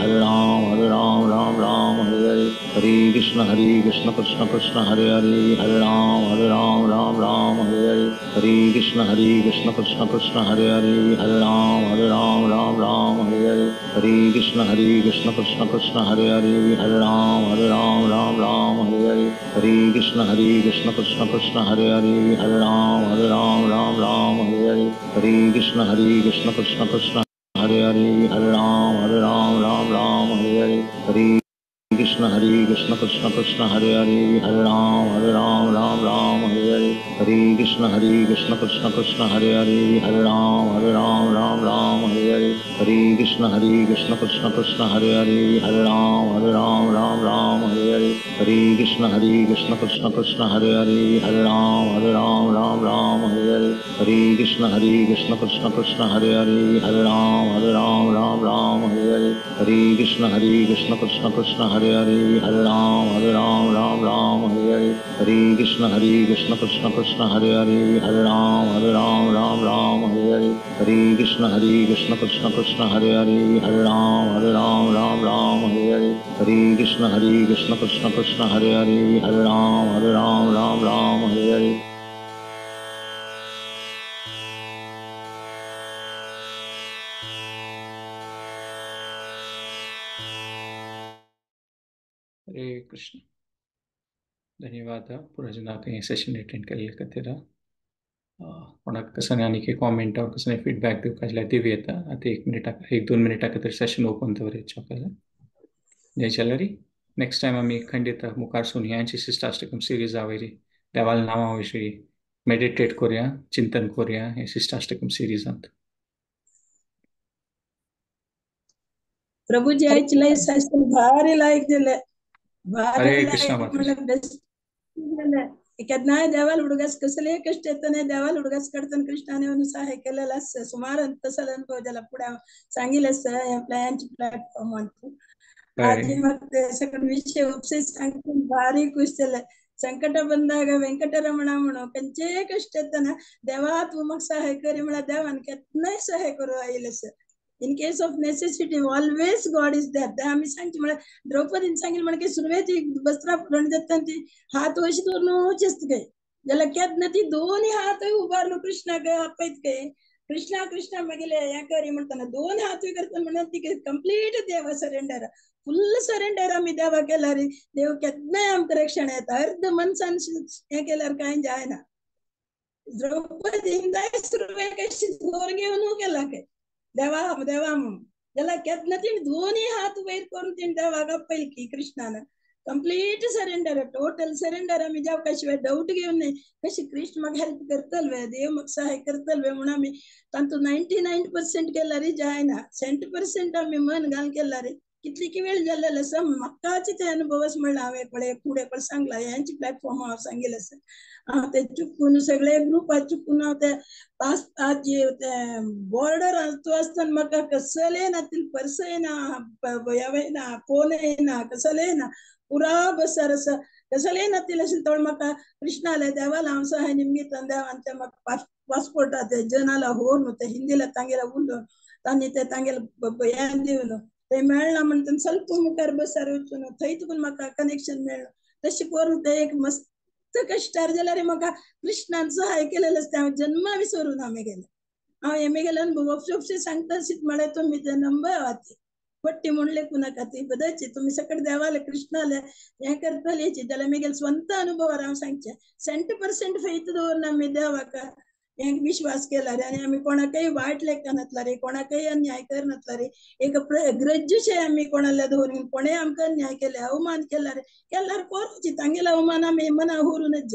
Hare Ram Hare Ram Ram Ram Hare Hare. Hare Krishna Hare Krishna Krishna Krishna Hare Hare, Hare Ram Hare Ram Ram Ram Hare Hare. Hare Krishna Hare Krishna Krishna Krishna Hare Hare, Hare Ram Hare Ram Ram Ram Hare Hare. Hare Krishna Hare Krishna Krishna Krishna Hare Hare, Hare Ram Hare Ram Ram Ram Hare Hare. Hare Krishna Hare Krishna Krishna Krishna Hare Hare, Hare Ram Hare Ram Ram Ram Hare Hare. Hare Krishna Hare Krishna Krishna Krishna Hare Hare, Hare Ram Hare Ram Ram Ram Hare Hare. Hare Krishna Hare Krishna Krishna Krishna Hare Hare, Hare Ram Hare Ram Ram Ram Hare Hare. Hare Krishna Hare Krishna Krishna Krishna Hare Hare, Hare Ram Hare Ram Ram Ram Hare Hare. Hare Krishna Hare Krishna Krishna Krishna Hare Hare, Hare Ram Hare Ram Ram Ram Hare Hare. Hare Krishna Hare Krishna Krishna Krishna Hare Hare, Hare Ram Hare Ram Ram Ram Hare Hare. Hare Krishna Hare Krishna Krishna Krishna Hare Hare, Hare Ram Hare Ram Ram Ram Hare Hare. Hare Krishna Hare Krishna Krishna Krishna Hare Hare, Hare Ram Hare Ram Ram Ram Hare Hare. Hare Krishna. ಧನ್ಯವಾದ ಪೂರ ಜನಕ್ಕೆ ಸೆಷನ್ ಅಟೆಂಡ್ करले कोणाक कसं आनी कॉमेंट कसं फीडबॅक दिवपाक जाल्यार दिवं येता. आतां एक मिनटा, एक दोन मिनटां खातीर सेशन ओपन दवरचें. जय चलरी. नेक्स्ट टायम आमी खंडीत मुखार ह्यांची शिष्टाष्टकम सिरीजा वयरी देवाल नांवा विशीं मेडिटेट करूया, चिंतन करूया हे शिष्टाष्टकम सिरीजांत. प्रभुजी आयची सेशन भारी लायक जालें, भारी लायक. केन्नाय देवाल हुडगास कसले कश्ट येतना देवाल हुडगास काडटना कृष्णाने येवन सहाय केलेलं आसता. सुमार तसो अनुभव जाला, फुडें हांव सांगिल्लें आसता ह्या प्लॅटफॉर्मान. आजी म्हाका सगळे विशय उपशे सांगून भारी खुश जालें. संकट ಬಂದಾಗ ವೆಂಕಟರಮಣ म्हणो खंयचेय कश्ट येतना देवा तूं म्हाका सहाय करी म्हळ्यार देवान केन्नाय सहाय करूं आयलें आसा. In case of necessity always God is there. ते आमी सांगचे म्हळ्यार द्रौपदीन सांगिल्लें म्हणल्यार सुरवेक वस्त्रां पुरण जाता ती हात अशी दवरून आसता काय जाल्यार केन्ना ती दोन हात उबारलो कृष्णाक आपयत काय कृष्णा कृष्णा मागीर हें करी म्हणटना दोन हातूय करतना म्हणून ती कंप्लीट देवा सरेंडर, फुल सरेंडर आमी देवा केल्यार देव केन्नाय आमकां रक्षण येता. अर्द मनसान हें केल्यार कांय जायना. द्रौपदीन जाय सुरवेक अशी दोर घेवन केला काय देवा देवा म्हणून जाल्यार केन्ना तिणें दोनूय हात वयर करून तिणें देवाक आपयलें की कृष्णान कंप्लीट सरेंडर, टोटल सरेंडर. आमी जावका शिवाय डाऊट घेवन न्हय कशी कृष्ण म्हाका हेल्प करतलो वे, देव म्हाका सहाय करतलो वे म्हणून आमी तातूंत 99% केल्यार जायना, 100% आमी मन घालून केल्यार कितली की वेळ जाल्लेलो आसा. म्हाकाच ते अनुभव म्हणल्यार हांवें पळय फुडें पळय सांगला ह्यांचे प्लॅटफॉर्म हांव सांगिल्लें आसा. हांव ते चुकून सगळे ग्रुपार चुकून हांव ते पास ते बॉर्डर तूं आसतना म्हाका कसलें ना पर्सय ना, ना, फोन येना, कसलें ना, पुरा बसार आसा कसलें नातिल्लें अशें तोड म्हाका कृष्णाले देवाला हांव सहाय निमगितान देवान ते म्हाका पासपोर्टा ते जनाला होवन ते हिंदीला तांगेला उलोवन तांणी ते तांगेले हें दिवन ते मेळना म्हणटना ಸ್ವಲ್ಪ मुखार बसार वचून थंय तुका म्हाका कनेक्शन मेळ्ळें. तशें करून ते एक मस्त कश्टार जाल्यार म्हाका कृष्णान सहाय केलेलें आसता. हांव जन्मा विसरून हांव गेलें. हांव हें गेलें अनुभव उपशे सांगता म्हळ्यार तुमी ते नंबर पट्टी म्हणले नाका ती बदलची तुमी सगळे देवाले कृष्णाले हें करतले जाल्यार म्हगेले स्वंत अनुभवार हांव सांगचें 100% फैत दवरून आमी देवाक हें विश्वास केला रे आनी आमी कोणाकय वायट लेखनातला रे, कोणाकय अन्याय करनातला रे, एक ग्रज्जशे आमी कोणाला दवरून कोणें आमकां अन्याय केले अवमान केला रे केल्यार कोरूची तांगेले अवमान आमी मना व्हरूनच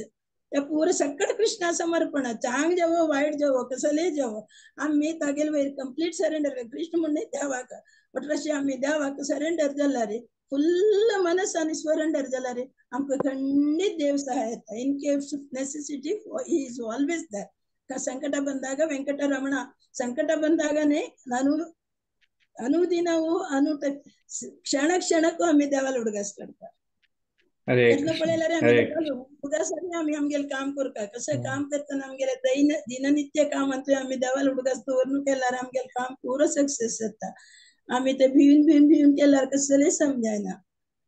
त्या पुरो सगळें कृष्णा समर्पण चांग जावो वायट जावो कसलें जावो आमी तागेले वयर कंप्लीट सरेंडर. कृष्ण म्हणून देवाक बट अशें आमी देवाक सरेंडर जाल्यार रे फुल्ल मनसान सरेंडर जाल्यार रे आमकां खंडीत देव सहाय येता. In case of necessity he is always there. ಸಂಕಟ ಬಂದಾಗ ವೆಂಕಟರಮಣ, ಸಂಕಟ ಬಂದಾಗನೇ ನಾನು ಅನುದಿನವೂ ಅನು ಕ್ಷಣ ಕ್ಷಣಕ್ಕೂ आमी देवाला उडगास काडटा. केन्ना पळयल्यार आमी उडगासांनी आमी आमगेलें काम करता. कशें काम करतना आमगेलें दिननित्य कामांतूय आमी देवाला उडगास दवरून केल्यार आमगेलें काम पुरो सक्सेस जाता. आमी ते भिवन भिवन भिवन केल्यार कसलें समजायना.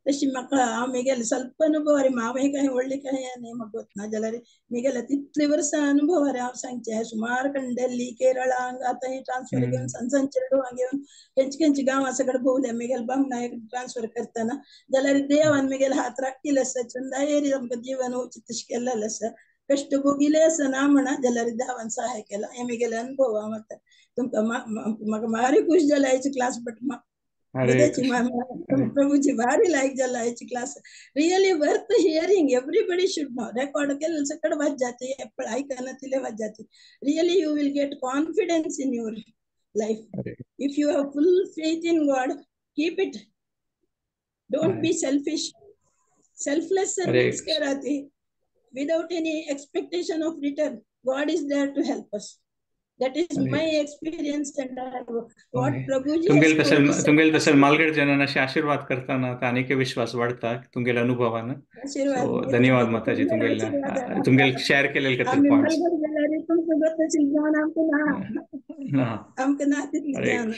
तशी म्हाका हांव म्हगेले ಸ್ವಲ್ಪ अनुभव रे, हांवें कांय व्हडलें कांय न्ही म्हाका गोतना जाल्यार म्हगेले तितले वर्सां अनुभव रे हांव सांगचें. सुमार कडेन दिल्ली केरळ हांगा आतां ट्रान्सफर घेवन सान सान चेडवां घेवन खंयचे खंयचे गांवां सगळे भोंवले म्हगेले बामणा ट्रान्सफर करतना जाल्यार देवान म्हगेले हात राखिल्ले आसा. चंदायेरी आमकां जीवन वचचें तशें केल्लें आसा. कश्ट भोगिले आसा ना म्हणा जाल्यार देवान सहाय केला. हें म्हगेले अनुभव हांव आतां तुमकां म्हाका भारी खूश जाला हेची क्लास. बट प्रभुजी भारी लायक जाला हेची class. Really worth hearing, everybody should know. Record केलें सगळें वाच जाती, आयकना तितलें वाच जाती. Really you will get confidence in your life if you have full faith in God. Keep it, don't be selfish. Selfless service कराती without any expectation of return. God is there to help us. That is my experience and what Prabhuji. तुमगेल तसेल मालगड जनांना आशीर्वाद करताना अनेक विश्वास वाढता तुमगेल अनुभवान. धन्यवाद माताजी, तुमगेल तुमगेल शेअर केलेले खातीर पॉइंट्स. आमकां ना तितलें ज्ञान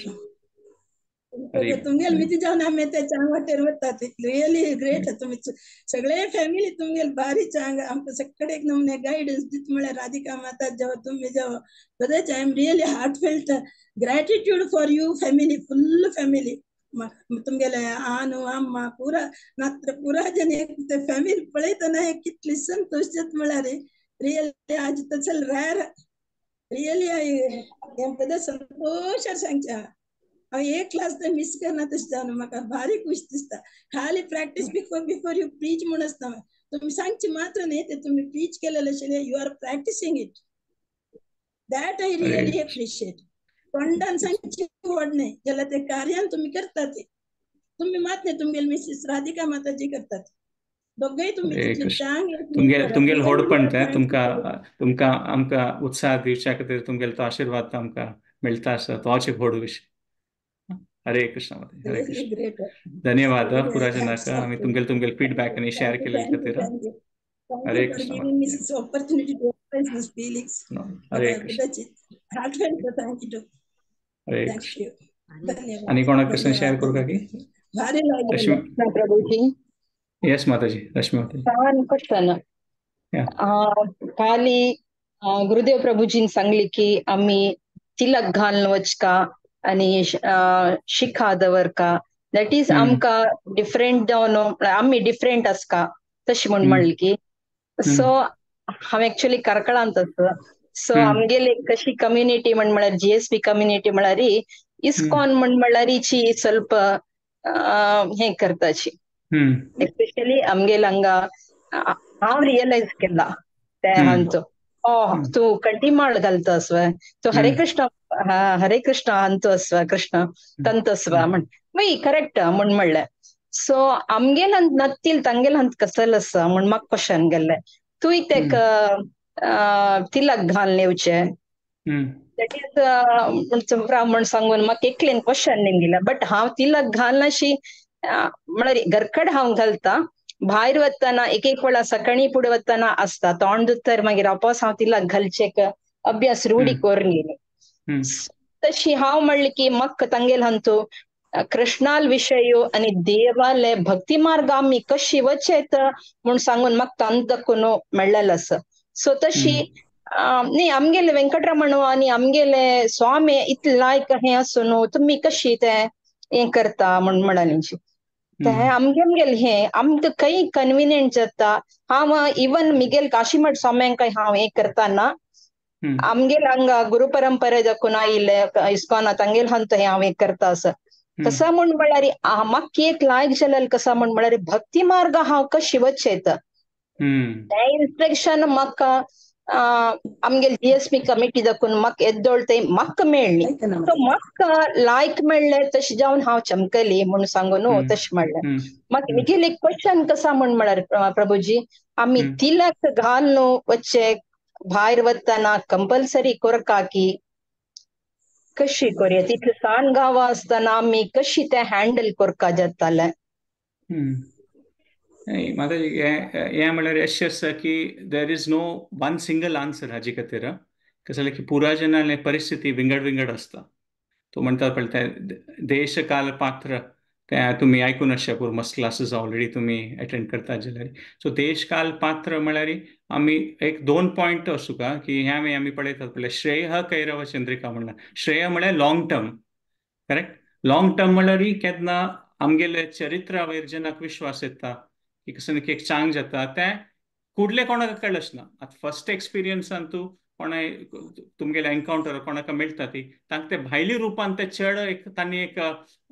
तुमगेल मिती जावन आमी ते चांग वाटेर वतात. रियली ग्रेट तुमी सगळे फॅमिली तुमगेल भारी चांग आमकां सगळे एक नमुने गायडन्स दित म्हळ्यार राधिका माता जावं तुमी जावं बरेंच. I am really heartfelt gratitude for you family, full family. तुमगेले आनु अम्मा पुरा नात्र पुरा जन एक ते फॅमिली पळयतना एक कितली संतोश जाता म्हळ्यार रियली आज तसल रॅर. रियली हें संतोशार सांगचें. हांव एक क्लास तर मिस करना तशें जावन म्हाका भारी खूश दिसता. खाली practice before before you preach म्हूण आसता. तुमी सांगचे मात्र न्ही, ते तुमी प्रीच केलेले आशिल्ले, you are practising it, that I really appreciate. तोंडान सांगची व्हड न्ही, जाल्यार ते कार्यान तुमी करता ते. तुमी मात न्ही, तुमगेले मिसीस राधिका माताजी करतात, दोगय तुमी. तुमगेले व्हडपण तें तुमकां तुमकां आमकां उत्साह दिवच्या खातीर तुमगेलो तो आशिर्वाद आमकां मेळटा आसा, तोच एक व्हड विशय. हरे कृष्ण, हरे कृष्ण. धन्यवाद पुराजनाक आमी तुमगेले तुमगेले फीडबॅक आनी शेअर केले खातीर. हरे कृष्ण. हरे कृष्ण. हरे कृष्ण. आनी कोणाक क्वेश्चन शेअर करूं का की? रश्मी प्रभुजी. येस माताजी, रश्मी माताजी. छान क्वेश्चन. खाली गुरुदेव प्रभुजीन सांगली की आम्ही तिलक घालून वचका आणि शिखा दवरका, that is आमकां डिफरंट जावन आमी डिफरंट आसका तशें म्हूण म्हणलें की. सो हांव एक्चुअली कार्कळांत आसा. सो आमगेली कशी कम्युनिटी म्हण म्हळ्यार जीएसपी कम्युनिटी म्हळ्यार इस्कॉन म्हण म्हळ्यारीची ಸ್ವಲ್ಪ हें करताची. एस्पेशली आमगेले हांगा हांव रियलायज केला ते हांचो, तूं कंटिमाळ घालता आसवे, तूं हरे कृष्ण हरे कृष्ण अंतू आसवा, कृष्ण तंत आसवा म्हण, वय करेक्ट म्हण म्हणलें. सो आमगेल नत्तील तांगेल हंत कसल आसा म्हण म्हाका क्वेश्चन गेल्लें. तूंय तेका तिलक घालून येवचें, that is म्हण सांगून म्हाका एकलेन क्वेश्चन निमगिलें. बट हांव तिलक घालनाशी म्हळ्यार घरकड हांव घालता, भायर वतना एक एक वेळा सकाळी फुडें वतना आसता तोंड दुत्तर मागीर आपोस हांव तिलक घालचेक अभ्यास रूढी करून गेली. तशी हांव म्हणलें की म्हाका तांगेल हांतू कृष्णाल विशय आनी देवाले भक्ती मार्ग आमी कशी वचेत म्हूण सांगून म्हाका तांकां दाखोवन मेळ्ळेलें आसा. सो तशी न्ही आमगेले वेंकटरमण आनी आमगेले स्वामी इतले लायक हें आसून तुमी कशी तें हें करता म्हूण म्हणाली. ते आमगे आमगेले हें आमकां खंय कन्विनियंट जाता. हांव इवन मिगेल काशीमठ स्वाम्यांक हांव हें करताना आमगेल हांगा गुरु परंपरे दाखोवन आयिल्ले इस्कॉना तांगेल हांतो हें हांव हें करता आसा. कसा म्हूण म्हळ्यार म्हाका एक लायक जालें कसा म्हूण म्हळ्यार भक्ती मार्ग हांव कशी वचेत तें इन्स्ट्रक्शन म्हाका आमगेले जीएसपी कमिटी दाखोवन म्हाका येद्दोळ ते म्हाका मेळ्ळी. सो म्हाका लायक मेळ्ळें तशें जावन हांव चमकली म्हूण सांगून तशें म्हणलें. म्हाका म्हगेलें एक क्वेश्चन कसा म्हूण म्हळ्यार प्रभुजी, आमी तिलक घालून वचचे भायर वतना कंपल्सरी कोरका की कशी कोरया, तितले सान गांवां आसतना आमी कशी तें हँडल कोरका जातालें? माताजी, हें म्हळ्यार अशें आसा की there is no one single answer हाजे खातीर. कशें जालें की पुराजनाले परिस्थिती विंगड विंगड आसता. तो म्हणटा पळय तें देश काल पात्र, तें तुमी आयकून आसचें पुरो, मस्त क्लासीस ऑलरेडी तुमी एटेंड करता जाल्यार. सो देश काल पात्र म्हळ्यार आमी एक दोन पॉयंट आसूं की हें आमी पळयतात पळय, श्रेय कैरव चंद्रिका म्हणलां. श्रेय म्हळ्यार long term, correct? Long term म्हळ्यार केन्ना आमगेले चरित्रा वयर जेन्ना विश्वास येता की कसं एक चांग जाता, तें कुडले कोणाक कळच ना. आतां फर्स्ट एक्सपिरियन्सान तूं कोणाय तुमगेले एनकावंटर कोणाक मेळटा ती तांकां ते भायली रुपान ते चड एक तांणी एक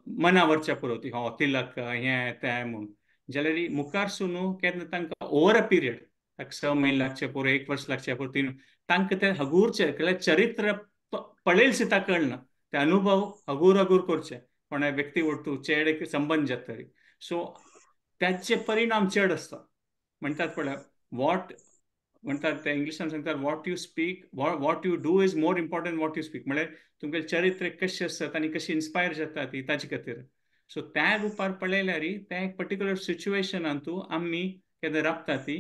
मनावरच्या पुरो ती हो तिलक हें तें म्हूण. जाल्यार मुखार सुनू केन्ना तांकां ओवर अ पिरियड ताका 6 म्हयने लागचे पुरो, 1 वर्स लागचे पुरो, 3, तांकां ते हगूरचे म्हळ्यार चरित्र पळयल सुद्दां कळना, ते अनुभव हगूर हगूर करचे कोणाय व्यक्ती वटू चेड एक संबंद जाता. सो त्याचे परिणाम चड आसता. म्हणटात पळय what म्हणटात ते इंग्लिशान सांगतात, what you speak what you do is more important what you speak. म्हळ्यार तुमगेलें चरित्र कशें आसता आनी कशी इन्स्पायर जाता ती ताजे खातीर. सो त्या रुपार पळयल्यार तें एक पर्टिक्युलर सिच्युएशनान तूं आमी केन्ना राबता ती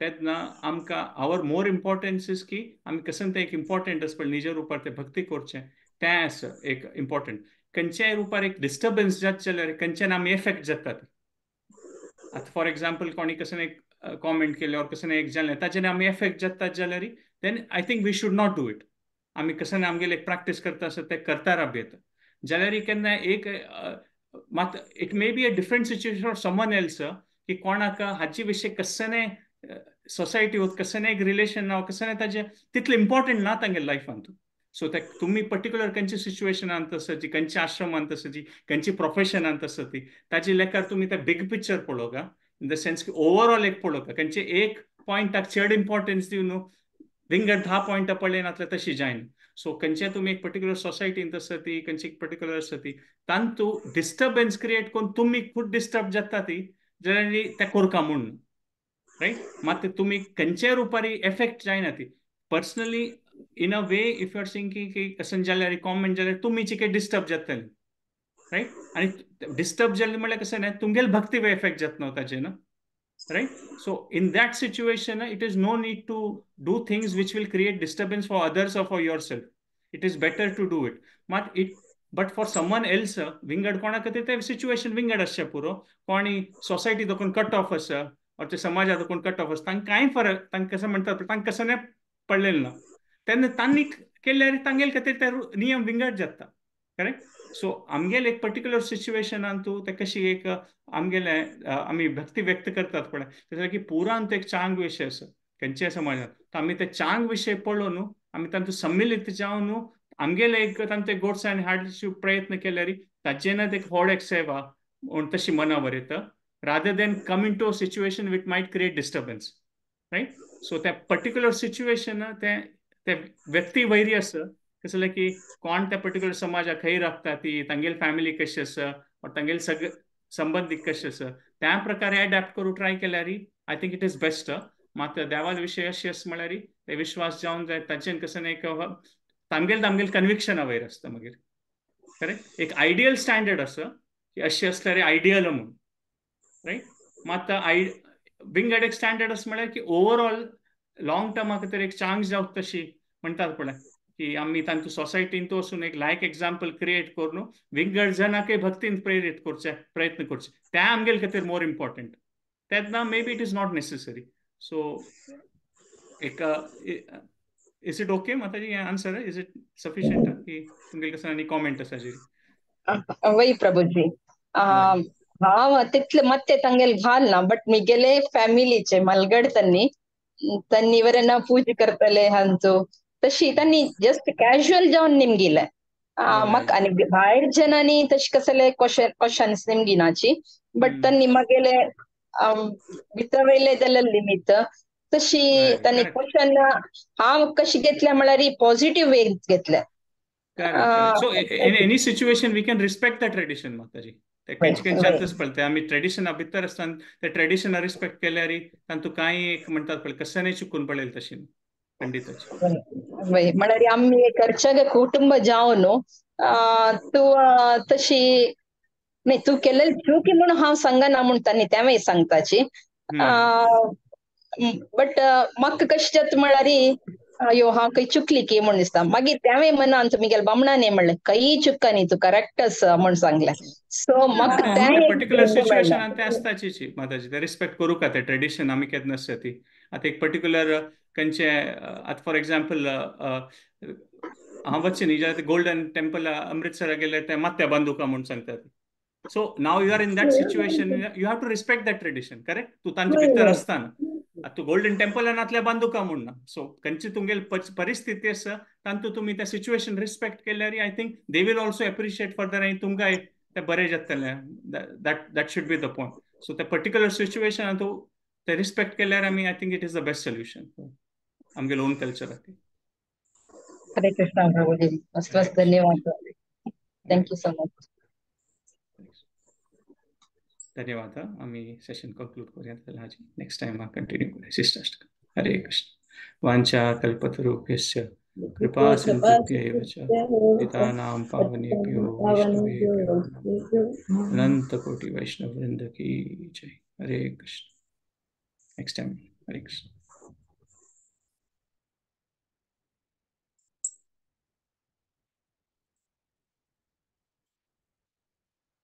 तेन्ना आमकां our more importance is की आमी कशें तें एक इम्पॉर्टंट आसा पळय निज रुपार तें भक्ती करचें तें आसा एक इम्पॉर्टंट. खंयच्याय रुपार एक डिस्टर्बन्स जात जाल्यार खंयच्यान आमी एफेक्ट जातात. आतां फॉर एग्जाम्पल कोणी कशें एक कॉमेंट केलें ऑर कशें एक जालें ताजेर आमी एफेक्ट जातात जाल्यार then I think we should not do it. आमी कशें आमगेले एक प्रॅक्टीस करता आसा तें करता राब येता जाल्यार केन्ना एक मात it may be a different situation or someone else की कोणाक हाचे विशय कशें सोसायटी वत कशें एक रिलेशन ना कशें ताजें तितलें इम्पॉर्टंट ना तांगेले लायफान. सो ते तुमी पर्टिक्युलर खंयच्या सिच्युएशनांत आसा ती, खंयच्या आश्रमांत आसा ती, खंयची प्रोफेशनांत आसा ती, ताजी लेखार तुमी ते बिग पिक्चर पळोवका, इन the sense की ओवरऑल एक पळोवका. खंयचे एक पॉयंटाक चड इम्पॉर्टन्स दिवन विंगड 10 पॉयंटां पळयनातले तशी जायना. सो खंयचे तुमी एक पर्टिक्युलर सोसायटींत आसा ती, खंयची एक पर्टिक्युलर आसा ती, तांतू डिस्टर्बन्स क्रिएट करून तुमी खूब डिस्टर्ब जाता ती जाल्यार ते कोरका म्हूण, रायट. मात तुमी खंयच्याय रुपारी एफेक्ट जायना ती personally in a way. If you are thinking की अशें जाल्यार कॉमेंट जाल्यार तुमी चिके डिस्टर्ब जातले, रायट. आनी डिस्टर्ब जाले म्हणल्यार कशें न्हय, तुमगेले भक्ती एफेक्ट जाता न्हू ताजेर न्हू, right. So in that situation it is no need to do things which will create disturbance for others or for yourself. It is better to do it. मात it but for someone else विंगड कोणा खातीर ते सिच्युएशन विंगड आसचें पुरो. कोणी सोसायटी दोकून कट ऑफ आसा or ते समाजा दोकून कट ऑफ आसा, तांकां कांय फरक, तांकां कसं म्हणटात, तांकां कसं नाही पडलेलें ना, तेन्ना तांणी केल्यार तांगेले खातीर ते नियम विंगड जाता, करेक्ट. सो आमगेले एक पर्टिक्युलर सिच्युएशनान तूं ते कशी एक आमगेले आमी भक्ती व्यक्त करतात पळय, तशें की पुरान तो एक चांग विशय आसा खंयच्याय समाजान, आमी ते चांग विशय पळोवन न्हू आमी तांतूं सम्मिलीत जावन न्हू आमगेले एक तांचे गोडसाण हाडचे प्रयत्न केल्यार ताचेन एक व्हड एक सेवा म्हूण तशी मनावर येता, rather than come into a situation which might create disturbance, right. So त्या पर्टिक्युलर सिच्युएशन ते ते व्यक्ती वैरी आसा, कसं जालें की कोण त्या पर्टिक्युलर समाजाक खंय रावता ती, तांगेली फॅमिली कशी आसा or तांगेले सगळे संबंदीत कशे आसा, त्या प्रकारे एडॅप्ट करूं ट्राय केल्यार I think it is best. मात देवाल विशय अशें आसा म्हळ्यार ते विश्वास जावन जाय ताचेन कसं एक तांगेले तांगेले कन्विक्शना वयर आसता मागीर, करेक्ट. एक आयडियल स्टँडर्ड आसा की अशें आसल्यार आयडियल म्हूण, रायट. मात I विंगड एक स्टँडर्ड आसा म्हळ्यार की ओवरऑल लॉंग टर्मा खातीर एक चांग जावं तशी म्हणटात पळय की आमी तांकां सोसायटीन वचून एक लायक एग्जाम्पल क्रिएट करून विंगड जनाकय भक्तीन प्रेरीत करचे प्रयत्न करचे, त्या आमगेले खातीर मोर इम्पॉर्टंट. तेन्ना maybe it is not necessary. So एक is it okay Mataji answer, is it sufficient की तुमगेले कसं आनी कॉमेंट आसा हाजेर? वय प्रभुजी, हांव तितले ಮತ್ತೆ ತಂगेल घालना, बट मिगेले फॅमिलीचे मलगड त्यांनी त्यांनी वरना पूजा करतले हांचो तशी त्यांनी जस्ट कॅज्युअल जावन निमगिले म्हाका, आनी भायर जनांनी तशें कसले क्वेश्चन्स निमगिनाची, बट त्यांनी मागेले भितर वयले जाल्यार निमित्त तशी त्यांनी क्वेश्चन हांव कशी घेतल्या म्हळ्यार पॉझिटिव्ह वे घेतल्या. So in any situation we can respect the tradition Mataji, ते खंयचे खंयच्यातच पळय आमी ट्रेडिशना भितर आसतना ते ट्रेडिशना रिस्पेक्ट केल्यार तांतूं कांय एक म्हणटात पळय कसं चुकून पळयलें तशें खंडिताचें. म्हळ्यार आमी घरच्या कुटुंब जावन तूं तशी न्ही तूं केलेली चुकी म्हणून हांव सांगना म्हूण तांणी तेंवूय सांगताची, बट म्हाका कशें जाता म्हळ्यार अयो हांव खंय चुकली की म्हूण दिसता, मागीर तेंवूय मनान तुमगेले बामणांनी म्हणलें खंय चुकना न्ही तूं करेक्ट आसा म्हूण सांगलें. सो म्हाका तें पर्टिक्युलर सिच्युएशनान तें आसताचीच माताजी, तें रिस्पेक्ट करूं का तें ट्रेडिशन आमी केन्ना आसता ती. आतां एक पर्टिक्युलर खंयचें आतां फॉर एग्जाम्पल हांव वचचें न्ही जाल्यार गोल्डन टेम्पल अमृतसरा गेल्यार तें मात्या बांदुका म्हूण सांगतात. So now you are in that situation, you have to respect that tradition, correct. तूं तांचे भितर आसतना तूं गोल्डन टेम्पलांतल्या बांदुका म्हूण ना, सो खंयची तुमगेली परिस्थिती आसा तांतूं तुमी त्या सिच्युएशन रिस्पेक्ट केल्यार I think they will also appreciate further आनी तुमकां तें बरें जातलें. That that should be the point. So त्या पर्टिक्युलर सिच्युएशनान तूं ते रिस्पेक्ट केल्यार आमी I think it is the best solution आमगेले ओन कल्चराक. हरे कृष्णा प्रभुजी, मस्त मस्त धन्यवाद, thank you so much. धन्यवाद. आमी सेशन कंक्लूड करूया हाजी, नेक्स्ट टाइम कंटिन्यू करूया. शिष्टाष्टक. हरे कृष्ण. वांछा कल्पतरुभ्यश्च कृपा सिन्धुभ्यैव च पतितानां पावनेभ्यो वैष्णवेभ्यो नमः. अनंत कोटि वैष्णव वृंद की जय. Hare Krishna. Next time. Hare Krishna.